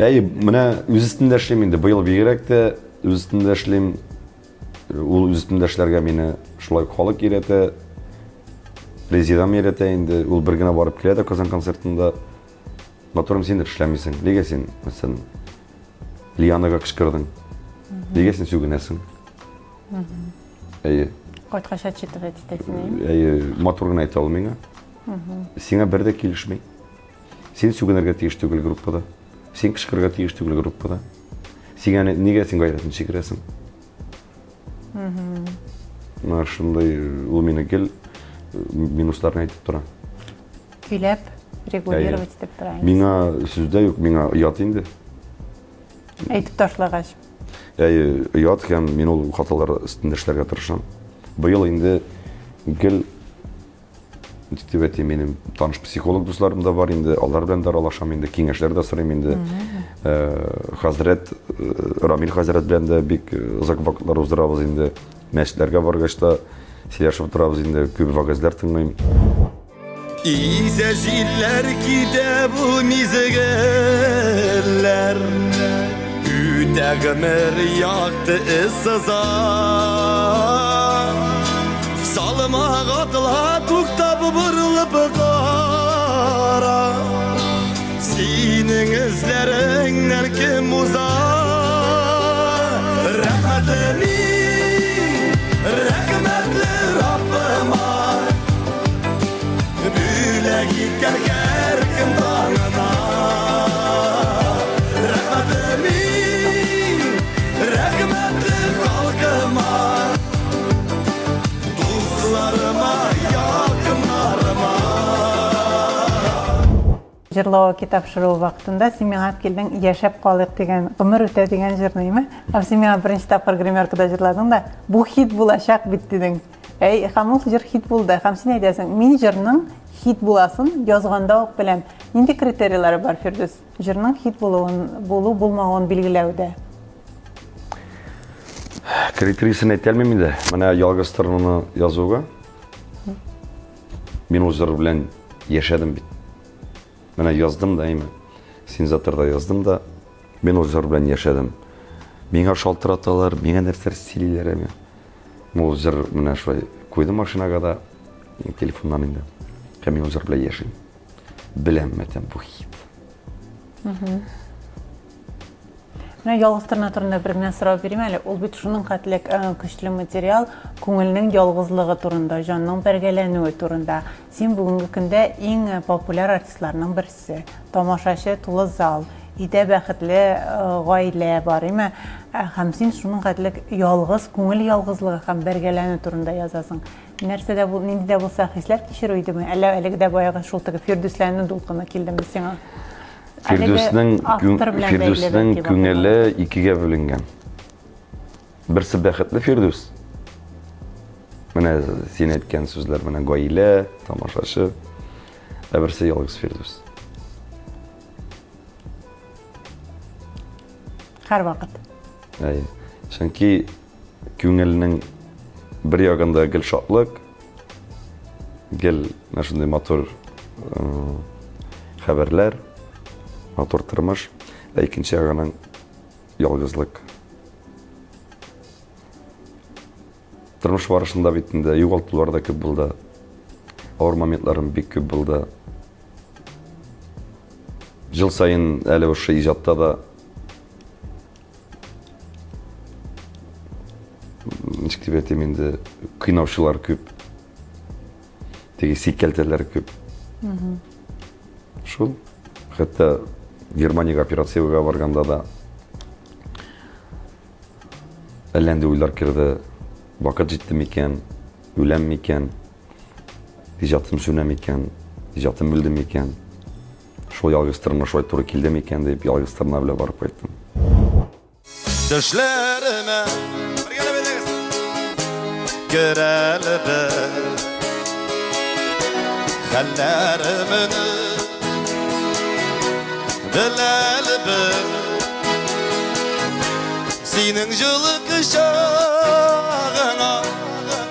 Speaker 2: Әйе, менә үз өстендә эшлим инде. Быел бигрәк тә үз өстендә эшлим. Ул үз өстендә эшләргә мине шулай ук халык өйрәтә. Резидам өйрәтә инде. Ул бер генә барып килә дә Казан концертында. Матурым, син эшләмисең. Нигә син, мәсәлән, Лианага кычкырдың? Нигә син сүгенәсең? Әйе.
Speaker 1: Кайткач отчитывать итәсең, әйеме?
Speaker 2: Әйе, матур гына әйтә ул миңа. Сиңа бер дә килешми. Син сүгенергә тиеш түгел группада. Син кычкырырга тиеш түгел группада. Сиңа нигә син гайрәтен чикерәсең? Менә шундый ул мине гел минусларын әйтеп тора.
Speaker 1: Көйләп, регулировать итеп тора.
Speaker 2: Миңа сүздә юк, миңа оят инде.
Speaker 1: Әйтеп ташлагач.
Speaker 2: Әйе, оят һәм мин ул хаталар өстендә эшләргә тырышам. Быел инде гел дип әйтим, минем таныш психолог дусларым да бар инде, алар белән дә аралашам инде, киңәшләр дә сорыйм инде. Хәзрәт, Рамил хәзрәт белән дә бик озак вакытлар уздырабыз инде. Мәчетләргә баргач та сөйләшеп утырабыз инде, күп вәгазьләр тыңлыйм.
Speaker 3: Исә җилләр китә бу мизгелләр. Үтә гомер якты эз сыза. Салмак атла туктап борылып кара. Синең эзләреңнән кем уза? Рәхмәтле мин, рәхмәтле Раббыма. Бүләк иткән һәркем таңына. Рәхмәтле мин, рәхмәтле халкыма. Дусларыма, якыннарыма.
Speaker 1: Җырлау тапшыруы вакытында син миңа алып килдең Яшәп калыйк дигән, гомер үтә дигән җырны, име? Һәм син миңа беренче тапкыр гримеркада җырладың да, бу хит булачак бит дидең. Әй, һәм ул җыр хит булды. Һәм син әйтәсең, мин җырның хит буласын язганда ук беләм. Нинди критерийлары бар, Фирдүс? Җырның хит булуын, булу булмавын билгеләүдә.
Speaker 2: Критерийсын әйтә алмыйм инде. Менә ялгыз торнаны язуга мин ул җыр белән яшәдем бит. Менә яздым да, әйме. Синтезаторда яздым да, мин ул җыр белән яшәдем. Миңа шалтыраталар, миңа нәрсәләр сөйлиләр, әйме. Ул җыр менә шулай куйдым машинага да, телефоннан инде. Һәм мин ул җыр белән яшим. Беләм, мәтәм, бу хит.
Speaker 1: Менә ялгыз торна турында бер генә сорау бирим әле. Ул бит шуның хәтле көчле материал, күңелнең ялгызлыгы турында, җанның бәргәләнүе турында. Син бүгенге көндә иң популяр артистларның берсе. Тамашачы тулы зал, өйдә бәхетле гаилә бар, име? Һәм син шуның хәтле ялгыз, күңел ялгызлыгы һәм бәргәләнү турында язасың. Нәрсә дә бул, нинди дә булса хисләр кичерү идеме? Әллә әлеге дә баягы шул теге фирдүсләнү дулкыны килдеме сиңа?
Speaker 2: Фирдүснең Фирдүснең күңеле икегә бүленгән. Берсе бәхетле Фирдүс. Менә син әйткән сүзләр, менә гаилә, тамашачы. Ә берсе ялгыз Фирдүс.
Speaker 1: Һәрвакыт.
Speaker 2: Әйе. Чөнки күңелнең бер ягында гел шатлык, гел менә шундый матур хәбәрләр, матур тормыш, ә икенче ягының ялгызлык. Тормыш барышында бит инде югалтулар да күп булды. Авыр моментларым бик күп булды. Ел саен әле шушы иҗатта да ничек дип әйтим инде, кыйнаучылар күп. Теге сикәлтәләр күп. Шул. Хәтта Германиягә операциягә барганда да әллә нинди уйлар керде. Вакыт җитте микән? Үләм микән? Иҗатым сүнә микән? Иҗатым үлде микән? Шул ялгыз тормыш шулай туры килде микән дип, ялгыз тырна белән барып кайттым.
Speaker 3: Төшләремә бергәләп әйтегез. Керәле бер хәлләремне беләле бер. Синең җылы кочагыңа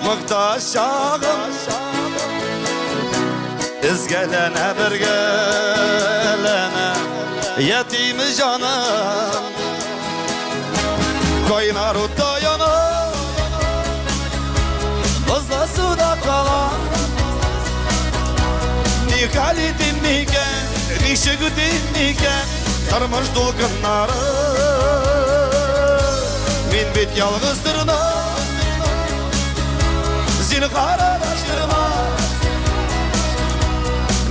Speaker 3: мохтаҗ чагым. Өзгәләнә бергәләнә ятим җаным. Кайнар утта яна, бозлы суда кала. Ни хәл итим микән, нишлим? Ничек үтим микән тормыш дулкыннары? Мин бит ялгыз торна. Зинһар адаштырма.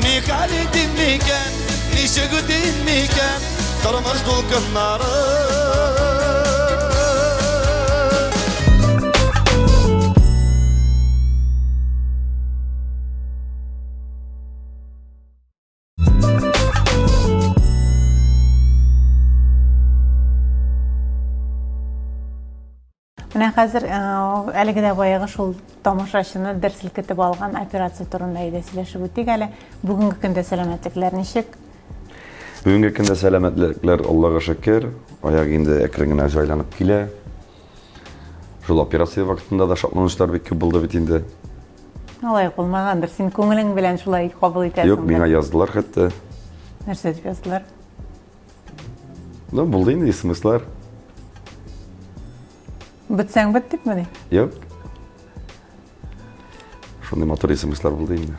Speaker 3: Ни хәл итим микән, ничек үтим микән тормыш дулкыннары?
Speaker 1: Менә хәзер э, әлеге дә баягы шул тамашачыны дер селкетеп алган операция турында әйдә сөйләшеп үтик әле. Бүгенге көндә сәламәтлекләр ничек?
Speaker 2: Бүгенге көндә сәламәтлекләр Аллага шөкер, аяк инде әкрен генә җайланып килә. Шул операция вакытында да шатланышлар бик күп булды бит инде.
Speaker 1: Алай булмагандыр. Син күңелең белән шулай кабул итәсең.
Speaker 2: Юк, миңа яздылар хәтта.
Speaker 1: Нәрсә дип яздылар?
Speaker 2: Ну, булды инде смыслар.
Speaker 1: Бетсәң бет дипмени?
Speaker 2: Юк. Шундый матур смыслар булды инде.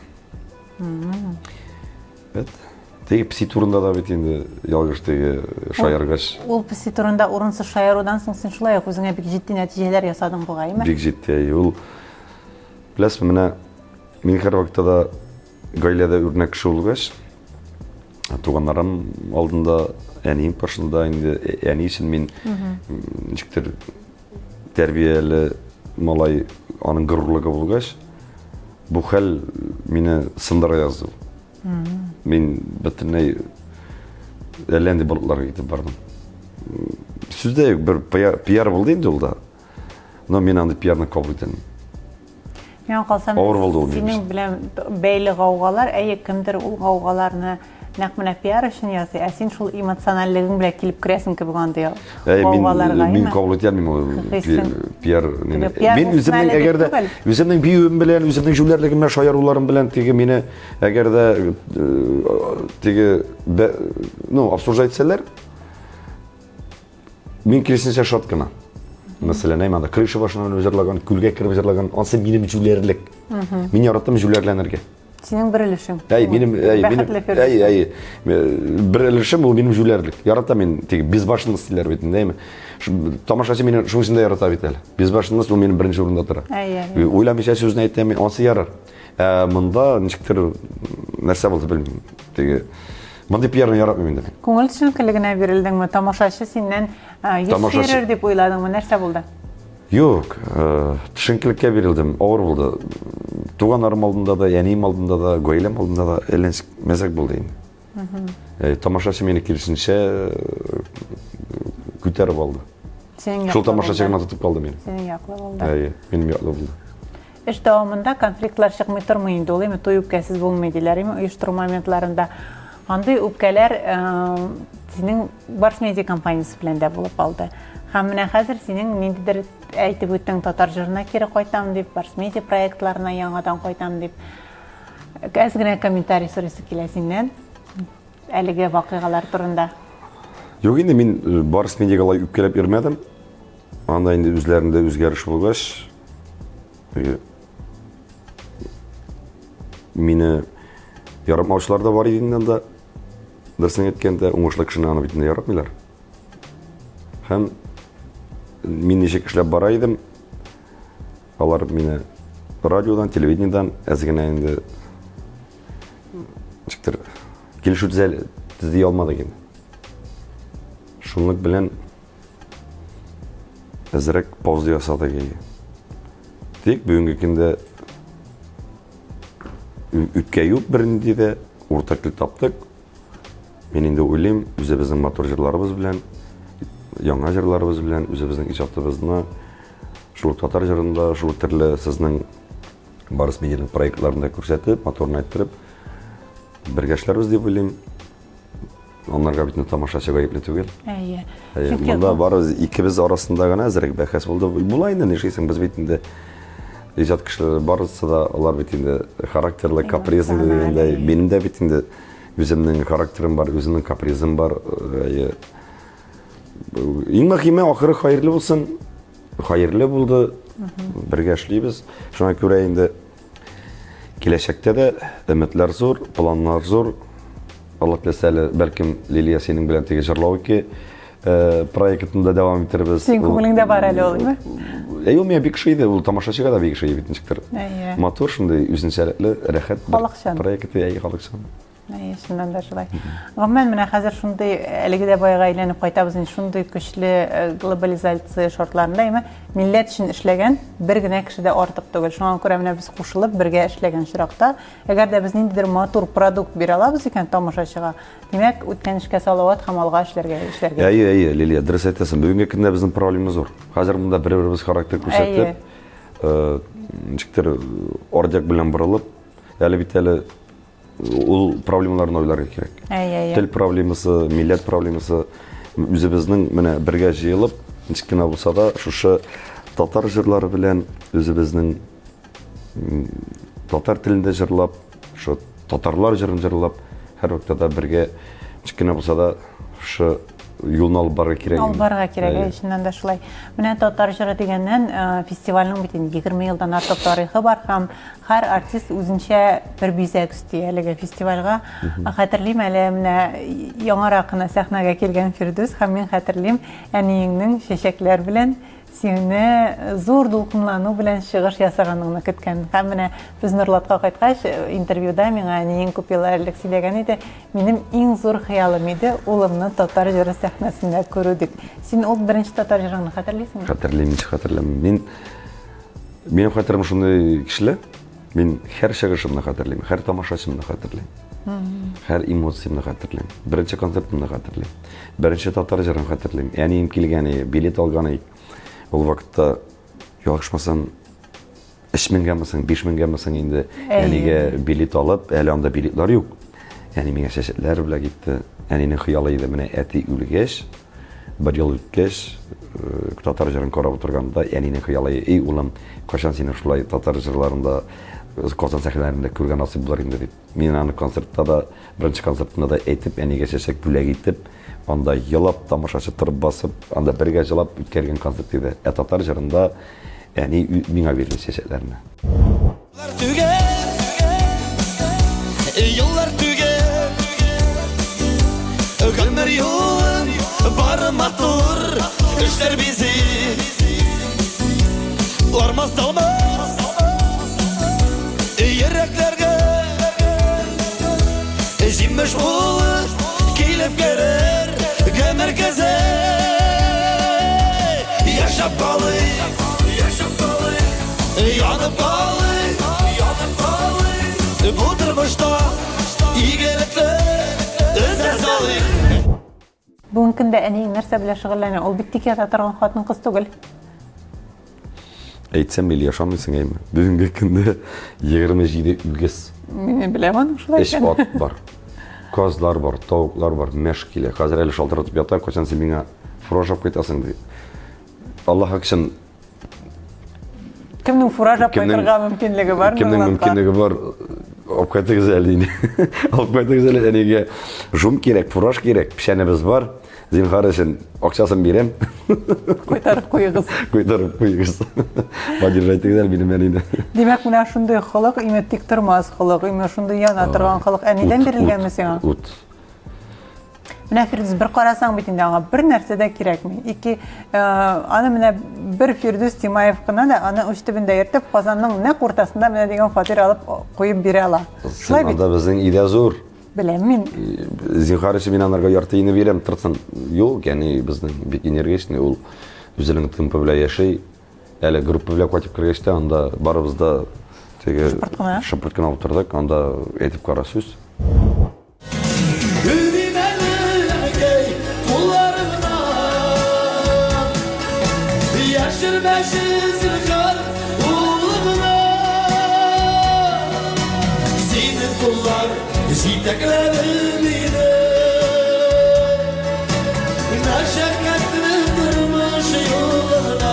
Speaker 2: Бет. Теге песи турында да бит инде ялгыш теге шаяргач.
Speaker 1: Ул песи турында урынсыз шаярудан соң син шулай ук үзеңә бик җитди нәтиҗәләр ясадың бугаймы?
Speaker 2: Бик җитди. Ул беләсезме, менә мин һәрвакытта да гаиләдә үрнәк кеше булгач, туганнарым алдында, әнием каршында инде әни өчен мин ничектер тәрбияле малай, аның горурлыгы булгач, бу хәл мине сындыра язды. Мин бөтенләй әллә нинди болытларга китеп бардым. Сүз дә юк, бер пиар булды инде ул да. Но мин андый пиарны кабул итәм.
Speaker 1: Миңа калса,
Speaker 2: Авыр булды ул минем
Speaker 1: синең белән бәйле гаугалар, әйе, кемдер ул гаугаларны нәкъ менә пиар өчен ясый, ә син шул эмоциональлегең белән килеп керәсең кебек андый
Speaker 2: гаугаларга. Мин кабул итә алмыйм ул пиар. Мин үземнең әгәр дә үземнең биюем белән, үземнең җүләрлегем белән, шаяруларым белән теге мине әгәр дә теге ну, обсуждать итсәләр, Мин киресенчә шат кына. Мәсәлән, әй анда крыша башына менеп җырлаган, күлгә кереп җырлаган, ансы минем җүләрлек. Мин яраттым җүләрләнергә.
Speaker 1: Синең бер өлешең.
Speaker 2: Әй, минем, әй, минем, әй, әй, бер өлешем ул минем җүләрлек. Яратам мин теге безбашенность диләр бит инде, әйме. Тамашачы мине шуның өчен дә ярата бит әле. Безбашенность ул минем беренче урында тора.
Speaker 1: Әй, әй.
Speaker 2: Уйламыйча сүзне әйтәм, ансы ярар. Ә монда ничектер нәрсә булды белмим. Теге Мондый пиарны яратмыйм инде мин.
Speaker 1: Күңел төшенкелегенә бирелдеңме? Тамашачы синнән йөз чөерер дип уйладыңмы? Нәрсә булды?
Speaker 2: Юк, төшенкелеккә бирелдем. Авыр булды. Туганнарым алдында да, әнием алдында да, гаиләм алдында да әллә ничек мәзәк булды инде. Тамашачы мине киресенчә күтәреп алды.
Speaker 1: Синең
Speaker 2: Шул тамашачы гына тотып калды мине.
Speaker 1: Синең яклы булды.
Speaker 2: Әйе, минем яклы булды.
Speaker 1: Эш дәвамында конфликтлар чыкмый тормый инде ул, әйме, туй үпкәсез булмый диләр, әйме, оештыру моментларында. Андый үпкәләр синең Барс Медиа компаниясе белән дә булып алды. Һәм менә хәзер синең ниндидер әйтеп үттең татар җырына кире кайтам дип, Барс Медиа проектларына яңадан кайтам дип. Әз генә комментарий сорыйсы килә синнән әлеге вакыйгалар турында.
Speaker 2: Юк инде мин Барс Медиага алай үпкәләп йөрмәдем. Анда инде үзләрендә үзгәреш булгач, Мине яратмаучылар да бар иде инде анда. Дөресен әйткәндә, уңышлы кешене аны бит инде яратмыйлар. Һәм мин ничек эшләп бара идем, алар мине радиодан, телевидениедән әз генә инде ничектер килешү төзи алмадык инде. Шунлык белән Әзрәк пауза ясадык әйе. Тик бүгенге көндә үпкә юк бернинди дә, уртак тел таптык. Мин инде уйлыйм, үзебезнең матур җырларыбыз белән, яңа җырларыбыз белән үзебезнең иҗатыбызны шул татар җырында, шул төрле сезнең Барыс медианың проектларында күрсәтеп, матурын әйттереп, бергә эшләрбез дип уйлыйм. Аннарга бит тамашачы гаепле түгел.
Speaker 1: Әйе.
Speaker 2: Әйе, монда бары икебез арасында гына әзрәк бәхәс булды. Була инде, нишлисең, без бит инде иҗат кешеләре барысы да алар бит инде характерлы, капризный дигәндәй. Минем дә бит инде үземнең характерым бар, үземнең капризым бар. Әйе. Иң мөһиме ахыры хәерле булсын. Хәерле булды. Бергә эшлибез. Шуңа күрә инде киләчәктә дә өметләр зур, планнар зур. Алла теләсә әле, бәлкем, Лилия синең белән теге җырлау ике э, проектын да дәвам итербез.
Speaker 1: Синең күңелеңдә бар әле ул, әйме?
Speaker 2: Әй, ул миңа бик ошый иде, ул тамашачыга да бик ошый бит ничектер.
Speaker 1: Әйе.
Speaker 2: Матур шундый үзенчәлекле, рәхәт бер
Speaker 1: Халыкчан.
Speaker 2: проект, әйе, халыкчан.
Speaker 1: Әйе, чыннан да шулай. Гомумән, менә хәзер шундый әлеге дә баягы әйләнеп кайтабыз инде, шундый көчле э, глобализация шартларында, әйме, милләт өчен эшләгән бер генә кеше дә артык түгел. Шуңа күрә менә без кушылып бергә эшләгән очракта, әгәр дә без ниндидер матур продукт бирә алабыз икән тамашачыга, димәк, үткән эшкә салават һәм алга эшләргә эшләргә.
Speaker 2: Әйе, әйе, Лилия, дөрес әйтәсең. Бүгенге көндә безнең проблема зур. Хәзер монда бер-беребез характер күрсәтеп, э, ничектер ордяк белән борылып, әле бит әле ул проблемаларны уйларга кирәк.
Speaker 1: Әйе, әйе.
Speaker 2: Тел проблемасы, милләт проблемасы үзебезнең менә бергә җыелып, ничек кенә булса да, шушы татар җырлары белән үзебезнең татар телендә җырлап, шушы татарлар җырын җырлап, һәрвакытта да бергә ничек кенә булса да шушы юлны алып барырга кирәк.
Speaker 1: Алып барырга кирәк, әйе, чыннан да шулай. Менә татар җыры дигәннән, э, фестивальнең бит инде 20 елдан артык тарихы бар һәм һәр артист үзенчә бер бизәк өсти әлеге фестивальгә. Хәтерлим әле менә яңарак кына сәхнәгә килгән Фирдүс һәм мин хәтерлим әниеңнең чәчәкләр белән сине зур дулкынлану белән чыгыш ясаганыңны көткән. Һәм менә без Нурлатка кайткач, интервьюда миңа әниең күп еллар элек сөйләгән иде, минем иң зур хыялым иде улымны татар җыры сәхнәсендә күрү дип. Син ул беренче татар җырыңны хәтерлисеңме?
Speaker 2: Хәтерлим, ничек хәтерләмим. Мин Минем хәтерем шундый кешеле. Мин һәр чыгышымны хәтерлим, һәр тамашачымны хәтерлим. Һәр эмоциямне хәтерлим. Беренче концертымны хәтерлим. Беренче татар җырын хәтерлим. Әнием килгән иде, билет алган иде. Ул вакытта ялгышмасам, 3 меңгәме соң, 5 меңгәме соң инде әнигә билет алып, әле анда билетлар юк. Әни миңа чәчәкләр бүләк итте. Әнинең хыялы иде, менә әти үлгәч, Бер ел үткәч, э, татар җырын карап утырганда, әнинең хыялы, эй, улым, кайчан сине шулай татар җырларында, э, Казан сәхнәләрендә күргән насыйп булыр инде дип. Мин аны концертта да, беренче концертында да әйтеп, әнигә чәчәк бүләк итеп, анда елап, тамашачы торып басып, анда бергә җылап үткәргән концерт иде. Ә татар җырында әни миңа бирде чәчәкләрне.
Speaker 3: Юллар түгел, гомер юлын бары матур эшләр бизи. Армас талмас йөрәкләргә җимеш булып килеп керер гомер кызы. Яшәп калыйк, яшәп калыйк. Янып калыйк, янып калыйк. Бу тормышта игелекле эзләр салыйк.
Speaker 1: Бүгенге көндә әниең нәрсә белән шөгыльләнә? Ул бит тик ята торган хатын-кыз түгел.
Speaker 2: Әйтсәм, Лилия, ышанмыйсың, әйме? Бүгенге көндә 27 үгез.
Speaker 1: Мин беләм аның шулай
Speaker 2: икәнен. Өч ат бар. Казлар бар, тавыклар бар, мәш килә. Хәзер әле шалтыратып ята, кайчан син миңа фураж алып кайтасың, ди. Аллаһ өчен
Speaker 1: Кемнең фураж алып кайтырга мөмкинлеге бар?
Speaker 2: Кемнең мөмкинлеге бар? Алып кайтыгыз әле. Алып кайтыгыз әле әнигә. Жум кирәк, фураж кирәк, печәнебез бар. Зинһар өчен акчасын бирәм.
Speaker 1: Кайтарып куегыз.
Speaker 2: Кайтарып куегыз. Поддержайтыгыз әле минем әнине.
Speaker 1: Димәк, менә шундый холык, име тик тормас холык, име шундый яна торган холык әнидән бирелгәнме сиңа?
Speaker 2: Ут.
Speaker 1: Менә Фирдүс бер карасаң бит инде аңа бер нәрсә дә кирәкми. Ике э, аны менә бер Фирдүс Тимаев кына да аны уч төбендә йөртеп Казанның нәкъ уртасында менә дигән фатир алып куеп бирә ала.
Speaker 2: Шулай бит? Анда безнең өйдә зур.
Speaker 1: Беләм мин.
Speaker 2: Зинһар өчен мин анарга ярты өйне бирәм, торсын. Юк, ягъни безнең бик энергичный ул үзенең темпы белән яши. Әле группа белән кайтып кергәч тә анда барыбыз да теге
Speaker 1: шыпырт кына.
Speaker 2: Шыпырт кына утырдык. Анда әйтеп кара сүз.
Speaker 3: Җитәкләде мине Мәшәкатьле тормыш юлына.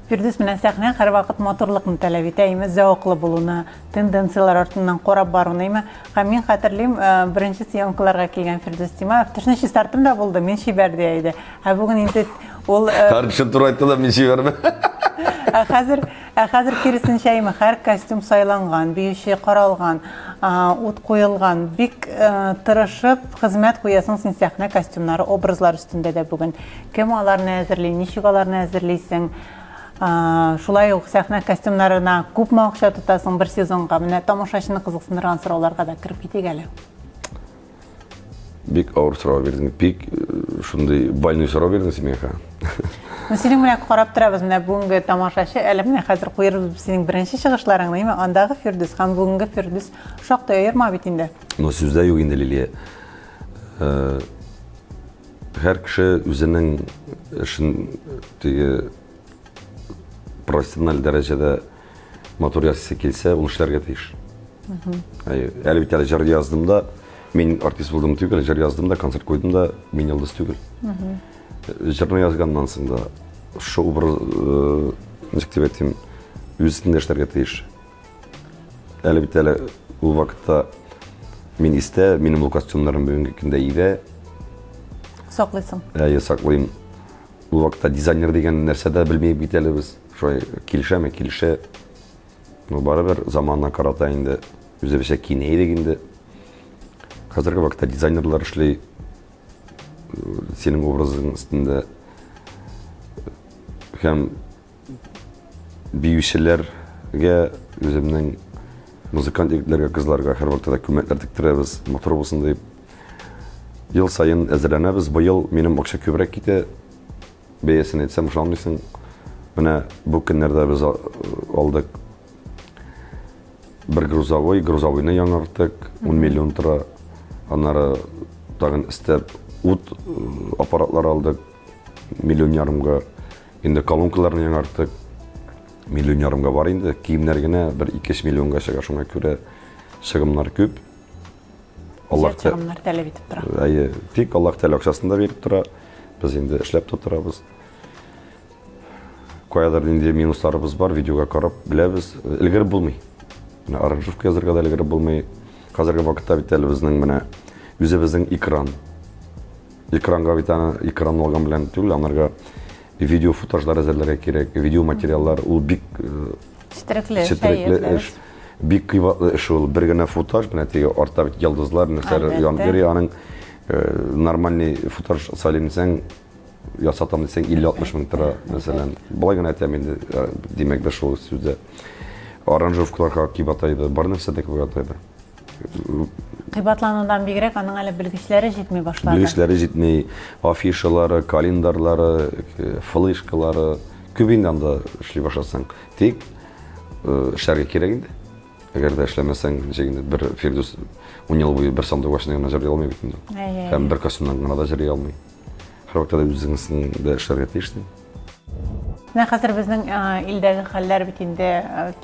Speaker 1: Фирдүс менә сәхнә һәрвакыт матурлыкны таләп итә, име зәвыклы булуны, тенденцияләр артыннан карап баруны, име. Һәм мин хәтерлим, э, беренче съемкаларга килгән Фирдүс Тимаев, тешне чистарттым да булды, мин чибәр дия иде. Ә бүген инде ул э,
Speaker 2: Хәр кеше туры айтты да, мин чибәрмен.
Speaker 1: Ә хәзер, ә хәзер киресенчә име, һәр костюм сайланган, биюче каралган, ут куелган. Бик э, тырышып хезмәт куясың син сәхнә костюмнары, образлар өстендә дә бүген. Кем аларны әзерли, ничек аларны әзерлисең? Шулай ук сәхнә костюмнарына күпме акча тотасың бер сезонга? Менә тамашачыны кызыксындырган сорауларга да кереп китик әле.
Speaker 2: Бик авыр сорау бирдең. Бик э, шундый больной сорау бирдең син миңа.
Speaker 1: Ну, синең менә карап торабыз, менә бүгенге тамашачы, әле менә хәзер куербыз синең беренче чыгышларыңны, әйме? Андагы Фирдүс һәм бүгенге Фирдүс шактый аерма бит инде.
Speaker 2: Ну, сүздә юк инде, Лилия. Э, һәр кеше үзенең эшен теге профессиональ дәрәҗәдә матур ясыйсы килсә, ул эшләргә тиеш. Әле бит әле җыр яздым да, мин артист булдым түгел, җыр яздым да, концерт куйдым да, мин йолдыз түгел. Җырны язганнан соң да шул образ, э, ничек дип әйтим, үз өстендә эшләргә тиеш. Әле бит әле ул вакытта мин истә, минем ул костюмнарым бүгенге көндә өйдә.
Speaker 1: Саклыйсың.
Speaker 2: Әйе, саклыйм. Ул вакытта дизайнер дигән нәрсә дә белмәй бит әле без. Шулай килешәме, килешә. Ну, барыбер заманына карата инде үзебезчә киенә идек инде. Хәзерге вакытта дизайнерлар эшли. Синең образың өстендә һәм биючеләргә үземнең музыкант егетләргә, кызларга һәрвакытта да күлмәкләр тектерәбез, матур булсын дип. Ел саен әзерләнәбез. Быел минем акча күбрәк китә. Бәясен әйтсәм, ышанмыйсың. Менә бу көннәрдә без алдык бер грузовой, грузовойны яңарттык, 10 миллион тора. Аннары тагын өстәп ут э, аппаратлар алдык, миллион ярымга. Инде колонкаларны яңарттык, миллион ярымга бар инде. Киемнәр генә бер 2-3 миллионга чыга, шуңа күрә чыгымнар күп.
Speaker 1: Аллаһ чыгымнар таләп итеп тора.
Speaker 2: Әйе, тик Аллаһ Тәгалә акчасын да биреп тора. Без инде эшләп тә торабыз. Каядыр нинди минусларыбыз бар, видеога карап беләбез. Өлгереп булмый. Менә аранжировка язырга да өлгереп булмый. Хәзерге вакытта бит әле безнең менә үзебезнең экран. Экранга бит аны экран алган белән түгел, анарга видео футажлар әзерләргә кирәк, видео материаллар ул бик э,
Speaker 1: Четерекле,
Speaker 2: четерекле эш. Бик кыйбатлы эш ул. Бер генә футаж, менә теге артта бит йолдызлар, нәрсәләр янып йөри, аның э, нормальный футаж салыйм дисәң, ясатам дисәң 50-60 мең тора, мәсәлән. Болай гына әйтәм инде, э, димәк, без шул сүздә. Аранжировкалар кыйбатайды, бар нәрсә дә кыйбатайды.
Speaker 1: Кыйбатланудан бигрәк, аның әле белгечләре җитми башлады.
Speaker 2: Белгечләре җитми, афишалары, календарьлары, э, флешкалары күп инде анда эшли башласаң. Тик э, эшләргә кирәк инде. Әгәр дә эшләмәсәң, ничек инде бер Фирдүс ун ел буе бер сандугачны гына җырлый алмый бит инде. Һәм бер костюмнан гына да җырлый алмый. Һәрвакытта да үзеңнең дә эшләргә тиешсең.
Speaker 1: Менә хәзер безнең илдәге хәлләр бит инде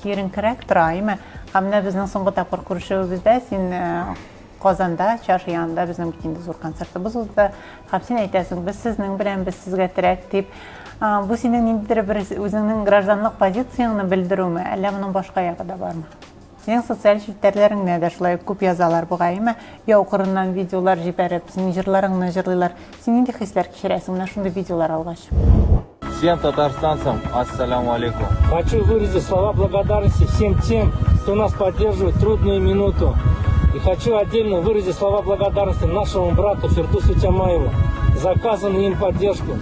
Speaker 1: киеренкерәк тора, әйме? Һәм менә безнең соңгы тапкыр күрешүебездә син Казанда, чаша янында безнең бит инде зур концертыбыз узды. Һәм син әйтәсең, без сезнең белән, без сезгә терәк дип. Бу синең ниндидер бер үзеңнең гражданлык позицияңне белдерүме, әллә моның башка ягы да бармы? Синең социаль челтәрләреңне дә шулай ук күп язалар бугай, әйме? Яу кырыннан видеолар җибәреп, синең җырларыңны җырлыйлар. Син нинди хисләр кичерәсең менә шундый видеолар алгач?
Speaker 5: Всем татарстанцам ассаляму алейкум.
Speaker 6: Хочу выразить слова благодарности всем тем, кто нас поддерживает в трудную минуту. И хочу отдельно выразить слова благодарности нашему брату Фирдусу Тямаеву за оказанную им поддержку.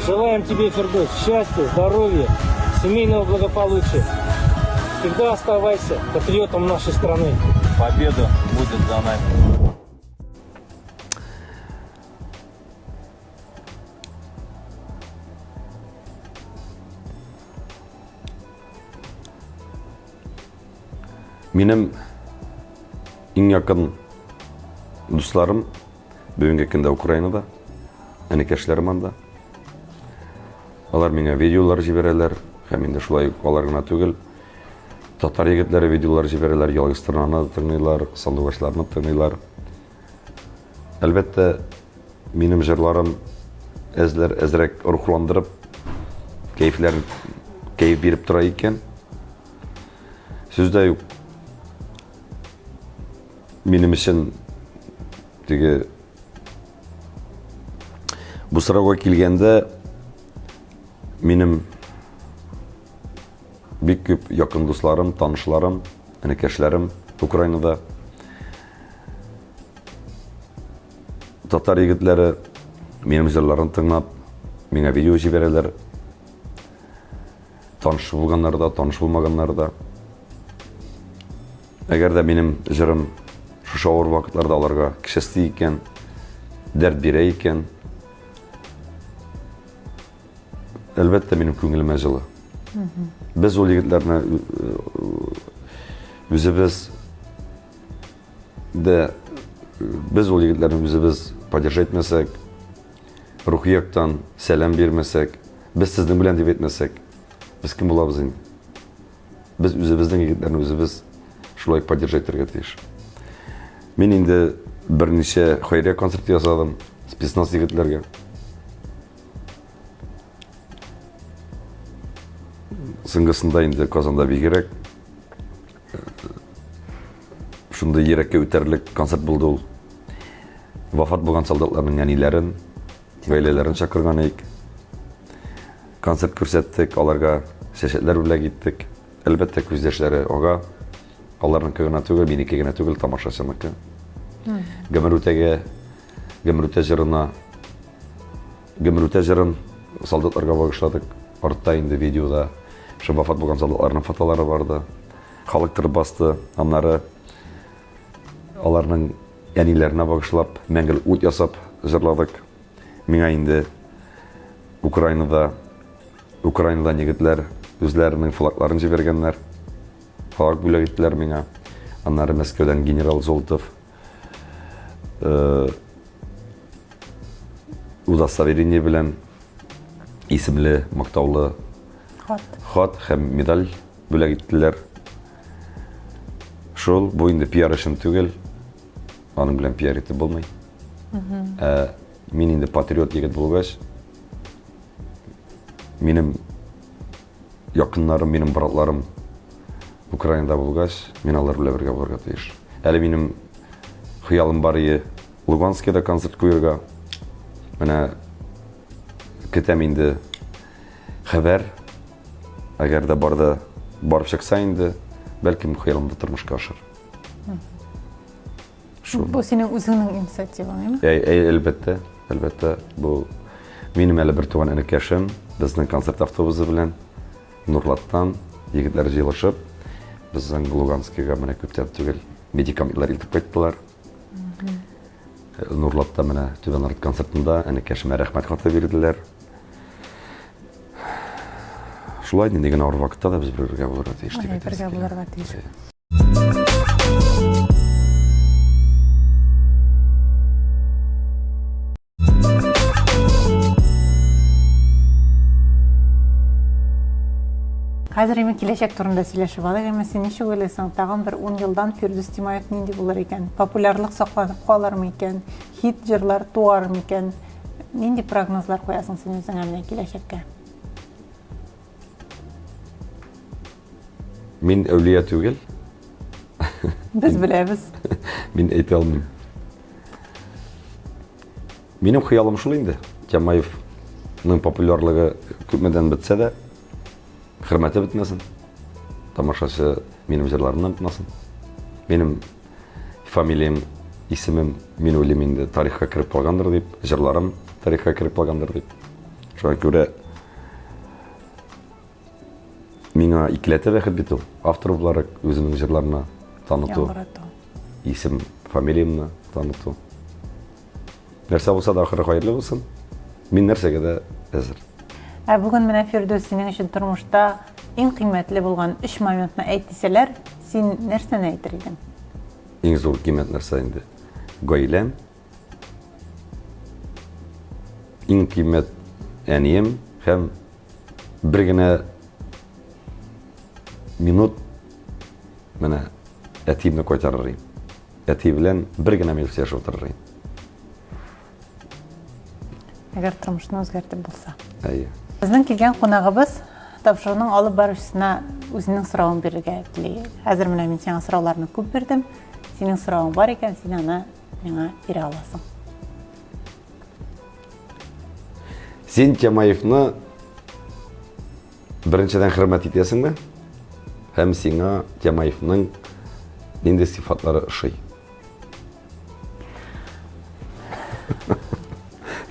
Speaker 6: Желаем тебе, Фирдус, счастья, здоровья, семейного благополучия. Всегда оставайся патриотом нашей страны.
Speaker 5: Победа будет за нами.
Speaker 2: Минем иң якын дусларым бүгенге көндә Украинада, энекәшләрем анда. Алар миңа видеолар җибәрәләр, һәм инде шулай ук алар гына түгел, татар егетләре видеолар җибәрәләр, Ялгыз торнаны тыңлыйлар, сандугачларны тыңлыйлар. Әлбәттә, минем җырларым әзләр әзрәк рухландырып, кәефләрен кәеф биреп тора икән. Сүз дә юк. Минем өчен теге бу сорауга килгәндә минем Бик күп якын дусларым, танышларым, энекәшләрем Украинада. Татар егетләре минем җырларын тыңлап, миңа видео җибәрәләр. Таныш булганнар да, таныш булмаганнар да. Әгәр дә минем җырым шушы авыр вакытларда аларга кешести икән, дәрт бирә икән, әлбәттә, минем күңелемә җылы. Без ул егетләрне үзебез дә без ул егетләрне үзебез поддержать итмәсәк, рухи яктан сәлам бирмәсәк, без сезнең белән дип әйтмәсәк, без кем булабыз инде? Без үзебезнең егетләрне үзебез шулай поддержать итәргә тиеш. Мин инде берничә хәйрия концерт ясадым спецназ егетләргә. Соңгысында инде Казанда бигрәк шундый йөрәккә үтәрлек концерт булды ул. Вафат булган солдатларның әниләрен, гаиләләрен чакырган идек. Концерт күрсәттек, аларга чәчәкләр бүләк иттек. Әлбәттә, күз яшьләре ага. Аларныкы гына түгел, минеке генә түгел, тамашачыныкы. Гомер үтәгә, гомер үтә җырына, гомер үтә җырын солдатларга багышладык. Артта инде видеода шул вафат булган солдатларның фотолары барды. Халык торып басты. Аннары аларның әниләренә багышлап, мәңгелек ут ясап җырладык. Миңа инде Украинада Украинадан егетләр үзләренең флагларын җибәргәннәр. Флаг бүләк иттеләр миңа. Аннары Мәскәүдән генерал Золотов э, удостоверение белән исемле мактаулы
Speaker 1: хат.
Speaker 2: Хат һәм медаль бүләк иттеләр. Шул, бу инде пиар өчен түгел. Аның белән пиар итеп булмый. Ә мин инде патриот егет булгач, минем якыннарым, минем братларым Украинада булгач, мин алар белән бергә булырга тиеш. Әле минем хыялым бар ие Луганскида концерт куярга. Менә көтәм инде хәбәр. Әгәр дә барда барып чыкса инде, бәлкем хыялым да тормышка ашыр.
Speaker 1: Шул. Бу синең үзеңнең инициативаң, әйме?
Speaker 2: Әй, әй, әлбәттә, әлбәттә, бу минем әле бер туган энекәшем, безнең концерт автобусы белән Нурлаттан егетләр җыелышып, безнең Луганскига менә күптән түгел медикаментлар илтеп кайттылар. Нурлатта менә Түбән Арт концертында энекәшемә рәхмәт хаты бирделәр. Шулай нинди генә авыр вакытта да без бергә булырга тиеш дип әйтәсе
Speaker 1: Бергә булырга тиеш. Хәзер инде киләчәк турында сөйләшеп алыйк. Әмма син ничек уйлыйсың, тагын бер 10 елдан Фирдүс Тимаев нинди булыр икән? Популярлык сакланып калыр микән? Хит җырлар туар микән? Нинди прогнозлар куясың син үзеңә менә киләчәккә?
Speaker 2: Мин әүлия түгел.
Speaker 1: Без беләбез.
Speaker 2: Мин әйтә алмыйм. Минем хыялым шул инде. Тямаевның популярлыгы күпмедән бетсә дә, хөрмәте бетмәсен. Тамашачы минем җырларымны онытмасын. Минем фамилиям, исемем, мин уйлыйм инде, тарихка кереп калгандыр дип, җырларым тарихка кереп калгандыр дип. Шуңа күрә Миңа икеләтә бәхет бит ул. Автор буларак үземнең җырларны таныту.
Speaker 1: Яңгырату.
Speaker 2: Исем, фамилиямне таныту. Нәрсә булса да ахыры хәерле булсын. Мин нәрсәгә дә әзер.
Speaker 1: Ә бүген менә Фирдүс синең өчен тормышта иң кыйммәтле булган өч моментны әйт дисәләр, син нәрсәне әйтер идең?
Speaker 2: Иң зур кыйммәт нәрсә инде? Гаиләм. Иң кыйммәт әнием һәм бер генә минут менә әтиемне кайтарыр идем. Әти белән бер генә минут сөйләшеп утырыр идем.
Speaker 1: Әгәр тормышны үзгәртеп булса.
Speaker 2: Әйе.
Speaker 1: Безнең килгән кунагыбыз тапшыруның алып баручысына үзенең соравын бирергә тели. Хәзер менә мин сиңа сорауларны күп бирдем. Синең соравың бар икән, син аны миңа бирә аласың.
Speaker 2: Син Тямаевны беренчедән хөрмәт итәсеңме? Һәм сиңа Тямаевның нинди сыйфатлары ошый?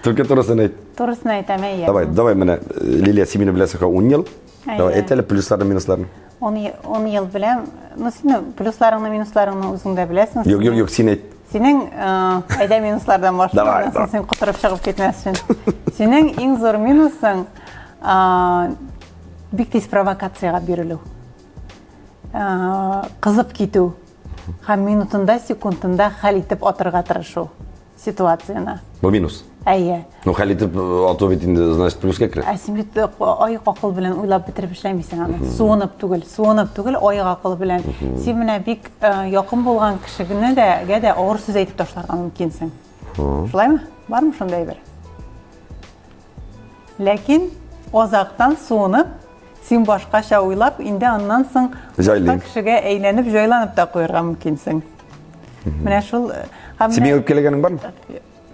Speaker 2: Только турысын әйт.
Speaker 1: Турысын әйтәм, әйе.
Speaker 2: Давай, давай менә, э, Лилия, син мине беләсең, 10 ел. Давай, әйт әле плюсларны, минусларны.
Speaker 1: 10 10 ел беләм. Ну, син плюсларыңны, минусларыңны үзең дә беләсең.
Speaker 2: Юк, юк, юк, син әйт.
Speaker 1: Синең, э, әйдә минуслардан башла,
Speaker 2: Давай,
Speaker 1: аннан соң син котырып чыгып китмәс өчен. Синең иң зур минусың, э, бик тиз провокациягә бирелү. Э, кызып китү һәм минутында, секундында хәл итеп атырга тырышу ситуацияне.
Speaker 2: Бу минус.
Speaker 1: Әйе.
Speaker 2: Ну, хәл итеп э, ату бит инде, значит, плюска керә.
Speaker 1: Ә син бит э, аек акыл белән уйлап бетереп эшләмисең аны. Суынып түгел, суынып түгел, аек акыл белән. Син менә бик э, якын булган кешегенә дә, гә дә авыр сүз әйтеп ташларга мөмкинсең. Шулаймы? Бармы шундый әйбер? Ләкин азактан суынып, син башкача уйлап, инде аннан соң башка кешегә әйләнеп, җайланып та куярга мөмкинсең. Менә шул э,
Speaker 2: һәм Син миңа үпкәләгәнең бармы?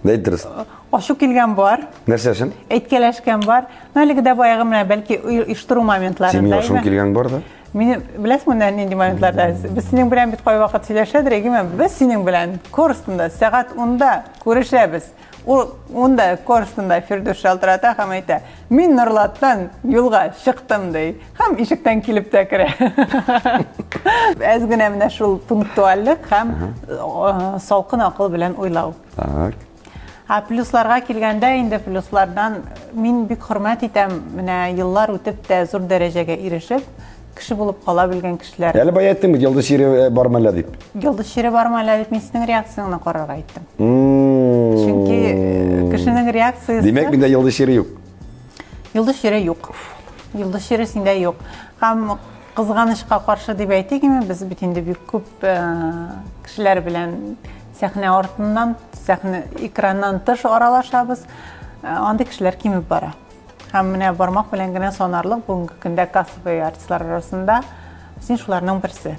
Speaker 2: Әйт дөрес.
Speaker 1: Ачу килгән бар.
Speaker 2: Нәрсә өчен?
Speaker 1: Әйткәләшкән бар. Ну, әлеге дә баягы менә бәлки оештыру моментларында.
Speaker 2: Син миңа ачуың килгән бар да?
Speaker 1: Мине беләсеңме менә нинди моментларда? Без синең белән бит кайвакыт сөйләшәдер, әйеме? Без синең белән Корстонда сәгать 10-да күрешәбез. Ул унда Корстонда Фирдүс шалтырата һәм әйтә, мин Норлаттан юлга чыктым, ди. Һәм ишектән килеп тә керә. Әз генә менә шул пунктуальлек һәм э, салкын акыл белән уйлау.
Speaker 2: Так.
Speaker 1: Ә плюсларга килгәндә инде плюслардан мин бик хөрмәт итәм, менә еллар үтеп тә зур дәрәҗәгә ирешеп, кеше булып кала белгән кешеләр.
Speaker 2: Әле бая әйттең бит, йолдыз чире э, бармы әллә дип.
Speaker 1: Йолдыз чире бармы әллә дип мин синең реакцияңне карарга әйттем. Чөнки э, кешенең реакциясе
Speaker 2: Димәк, миндә йолдыз чире юк.
Speaker 1: Йолдыз чире юк. Йолдыз чире синдә юк. Һәм кызганычка каршы дип әйтик инде, без бит инде бик күп э, кешеләр белән сәхнә артыннан, сәхнә экраннан тыш аралашабыз. Андый кешеләр кимеп бара. Һәм менә бармак белән генә санарлык бүгенге көндә кассовый артистлар арасында син шуларның берсе.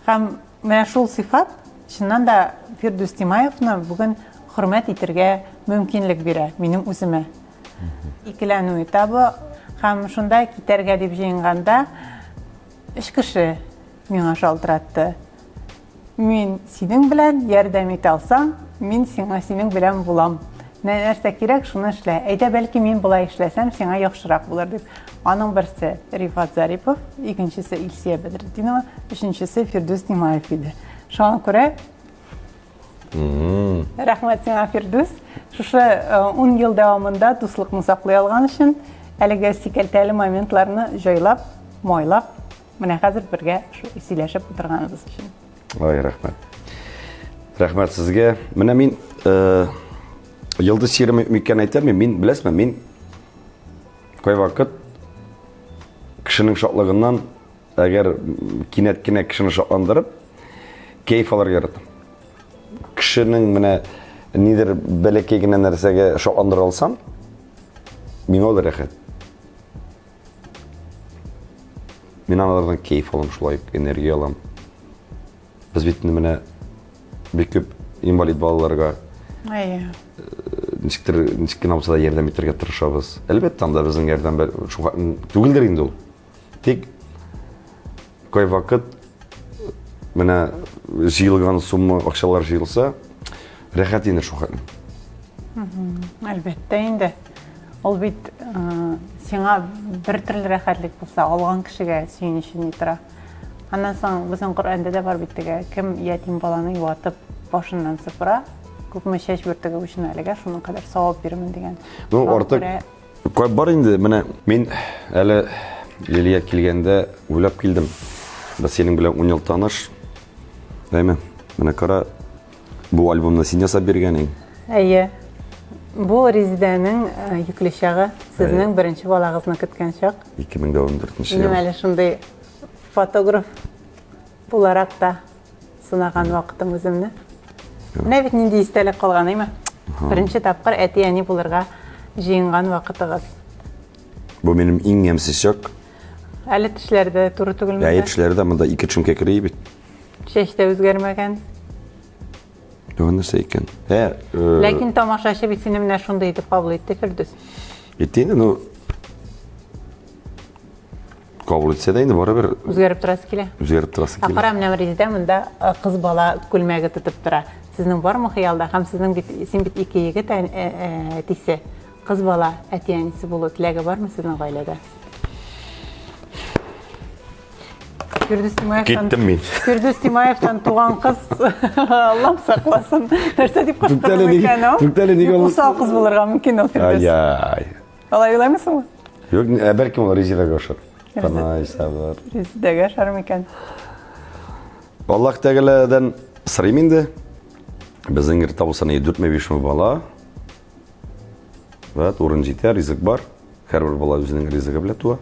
Speaker 1: Һәм менә шул сыйфат чыннан да Фирдүс Тимаевны бүген хөрмәт итергә мөмкинлек бирә минем үземә. Икеләнү этабы һәм шунда китәргә дип җыенганда өч кеше миңа шалтыратты. Мин синең белән ярдәм итә алсам, мин сиңа синең белән булам. Нәрсә кирәк, шуны эшлә. Әйдә, бәлки мин болай эшләсәм, сиңа яхшырак булыр дип. Аның берсе Рифат Зарипов, икенчесе Илсия Бәдретдинова, өченчесе Фирдүс Тимаев иде. Шуңа күрә Рәхмәт сиңа, Фирдүс. Шушы 10 ел дәвамында дуслыкны саклый алган өчен, әлеге сикәлтәле моментларны җайлап, майлап, Менә хәзер бергә сөйләшеп утырганыбыз өчен.
Speaker 2: Ой, рәхмәт. Рәхмәт сезгә. Менә мин э, йолдыз чире микән әйтәм, мин беләсезме, мин кайвакыт кешенең шатлыгыннан, әгәр кинәт кенә кешене шатландырып, кәеф алырга яратам. Кешенең менә нидер бәләкәй генә нәрсәгә шатландыра алсам, миңа ул рәхәт. Мин алардан кәеф алам шулай ук, энергия алам. Без бит инде менә бик күп инвалид балаларга
Speaker 1: Әйе.
Speaker 2: Э, ничектер, ничек кенә булса да ярдәм итәргә тырышабыз. Әлбәттә, анда безнең ярдәм шуңа түгелдер инде ул. Тик кайвакыт менә җыелган сумма акчалар җыелса, рәхәт инде шул хәтле.
Speaker 1: Әлбәттә инде. Ул бит э, сиңа бер төрле рәхәтлек булса, алган кешегә сөенече ни тора. Аннан соң безнең Коръәндә дә бар бит теге, кем ятим баланы юатып башыннан сыпыра, күпме чәч бөртеге учына эләгә, шуның кадәр савап бирермен дигән.
Speaker 2: Ну,
Speaker 1: Шуңа
Speaker 2: артык
Speaker 1: күрә
Speaker 2: Кай бар инде, менә мин әле Лилия килгәндә уйлап килдем. Без синең белән 10 ел таныш. Әйме, менә кара, бу альбомны син ясап биргән идең.
Speaker 1: Әйе. Бу Резидәнең э, йөкле чагы, сезнең беренче балагызны көткән чак.
Speaker 2: 2014 ел.
Speaker 1: Минем әле шундый фотограф буларак та сынаган вакытым үземне. Менә бит нинди истәлек калган, әйме? Беренче тапкыр әти-әни булырга җыенган вакытыгыз.
Speaker 2: Бу минем иң ямьсез чак.
Speaker 1: Әле тешләр дә туры түгел
Speaker 2: монда. Әйе, тешләре дә монда ике тешем кәкрәй бит.
Speaker 1: Чәч тә үзгәрмәгән.
Speaker 2: Бу нәрсә икән? Ә,
Speaker 1: э, Ләкин тамашачы бит сине менә шундый итеп кабул итте, Фирдүс.
Speaker 2: Итте инде, ну. Кабул итсә дә инде барыбер
Speaker 1: үзгәреп торасы килә.
Speaker 2: Үзгәреп торасы
Speaker 1: килә. Ә кара, менә Резидә монда э, кыз бала күлмәге тотып тора. Сезнең бармы хыялда? Һәм сезнең бит син бит ике егет э, э, әтисе. Кыз бала әти-әнисе булу теләге бармы сезнең гаиләдә? Фирдүс Тимаевтан
Speaker 2: Киттем мин.
Speaker 1: Фирдүс Тимаевтан туган кыз Аллам сакласын. Нәрсә дип кычкырыр икән ул?
Speaker 2: Туктале, нигә
Speaker 1: ул? Усал кыз булырга мөмкин ул Фирдүс.
Speaker 2: Ай-яй.
Speaker 1: Алай уйлаймыйсыңмы?
Speaker 2: Юк, ә бәлкем ул Резидәгә ошар. Тынай, сабыр.
Speaker 1: Резидәгә ошар микән?
Speaker 2: Аллаһ Тәгаләдән сорыйм инде. Безнең йортта булса ни дүртме бишме бала. Вот, урын җитә, ризык бар. Һәрбер бала үзенең ризыгы белән туа.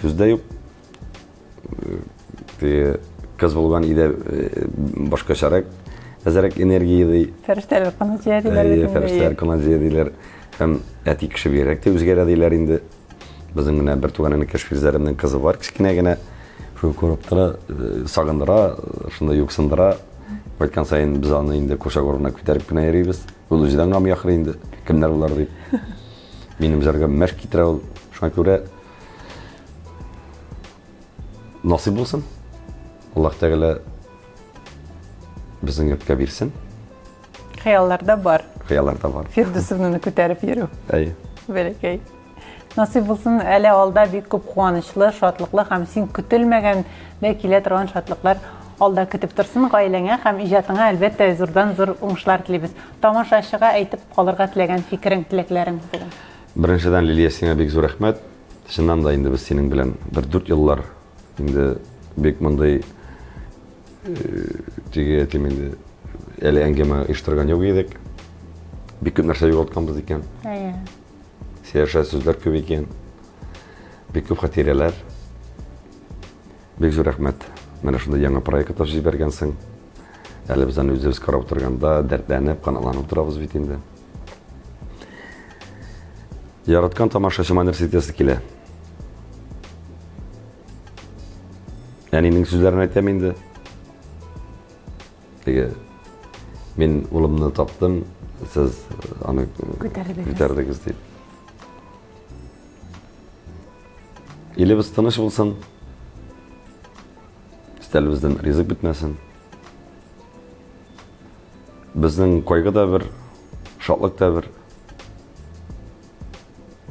Speaker 2: Сүз дә юк. Теге кыз булган өйдә э, башкачарак әзерәк энергия ди.
Speaker 1: Фәрештәләр канат җәя диләр.
Speaker 2: Әйе, фәрештәләр канат җәя диләр. Һәм әти кеше бигрәк тә үзгәрә диләр инде. Безнең менә бер туган энекәш Фирзәремнең кызы бар кечкенә генә. Шул күреп тора, э, сагындыра, шунда юксындыра. Кайткан саен без аны инде курчак урынына күтәреп кенә йөрибез. Ул үзе дә аңламый ахры инде, кемнәр болар дип. Минем җырга мәш китерә ул. Шуңа күрә насыйп булсын. Аллаһ Тәгалә безнең йортка бирсен.
Speaker 1: Хыялларда бар.
Speaker 2: Хыялларда бар.
Speaker 1: Фирдүсовнаны күтәреп йөрү.
Speaker 2: Әйе.
Speaker 1: Бәләкәй. Насыйп булсын, әле алда бик күп куанычлы, шатлыклы һәм син көтелмәгәндә килә торган шатлыклар алда көтеп торсын. Гаиләңә һәм иҗатыңа, әлбәттә, зурдан-зур уңышлар телибез. Тамашачыга әйтеп калырга теләгән фикерең, теләкләрең бүген?
Speaker 2: Беренчедән, Лилия, сиңа бик зур рәхмәт. Чыннан да инде без синең белән бер дүрт еллар инде бик мондый теге әйтим инде әле әңгәмә оештырган юк идек. Бик күп нәрсә югалтканбыз икән.
Speaker 1: Әйе.
Speaker 2: Сөйләшә сүзләр күп икән. Бик күп хатирәләр. Бик зур рәхмәт. Менә шундый яңа проект ачып җибәргәнсең. Әле без аны үзебез карап утырганда дәртләнеп, канатланып торабыз бит инде. Яраткан тамашачыма нәрсә әйтәсе килә? Әнинең сүзләрен әйтәм инде. Теге мин улымны таптым, сез аны
Speaker 1: күтәрдегез,
Speaker 2: күтәрдегез дип. Илебез тыныч булсын. Өстәлебездән ризык бетмәсен. Безнең кайгы да бер, шатлык та бер.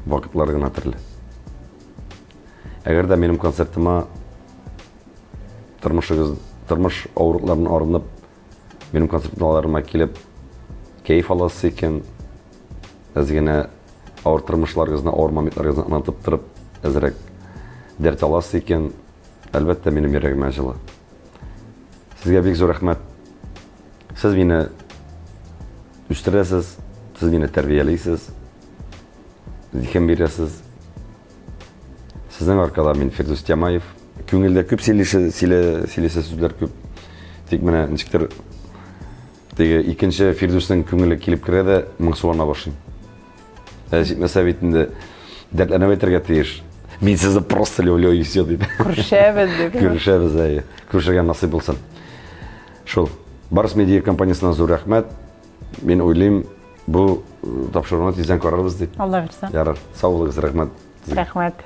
Speaker 2: Вакытлар гына төрле. Әгәр дә минем концертыма тормышыгыз, тормыш авырлыкларыннан арынып, минем концертларыма килеп кәеф аласыз икән, әз генә авыр тормышларыгызны, авыр моментларыгызны онытып торып, әзрәк дәрт аласыз икән, әлбәттә, минем йөрәгемә җылы. Сезгә бик зур рәхмәт. Сез мине үстерәсез, сез мине тәрбиялисез, зиһен бирәсез. Сезнең аркада мин Фирдүс Тямаев. Күңелдә күп сөйлише, сөйлә, сөйлисе сүзләр күп. Тик менә ничектер теге икенче Фирдүснең күңеле килеп керә дә моңсулана башлый. Ә җитмәсә бит инде дәртләнеп әйтергә тиеш. Мин сезне просто люблю и все дип.
Speaker 1: Күрешәбез дип.
Speaker 2: Күрешәбез, әйе. Күрешергә насыйп булсын. Шул. Барс Медиа компаниясенә зур рәхмәт. Мин уйлыйм, бу э, тапшыруны тиздән карарбыз дип.
Speaker 1: Алла бирсә.
Speaker 2: Ярар. Сау булыгыз, рәхмәт.
Speaker 1: Рәхмәт.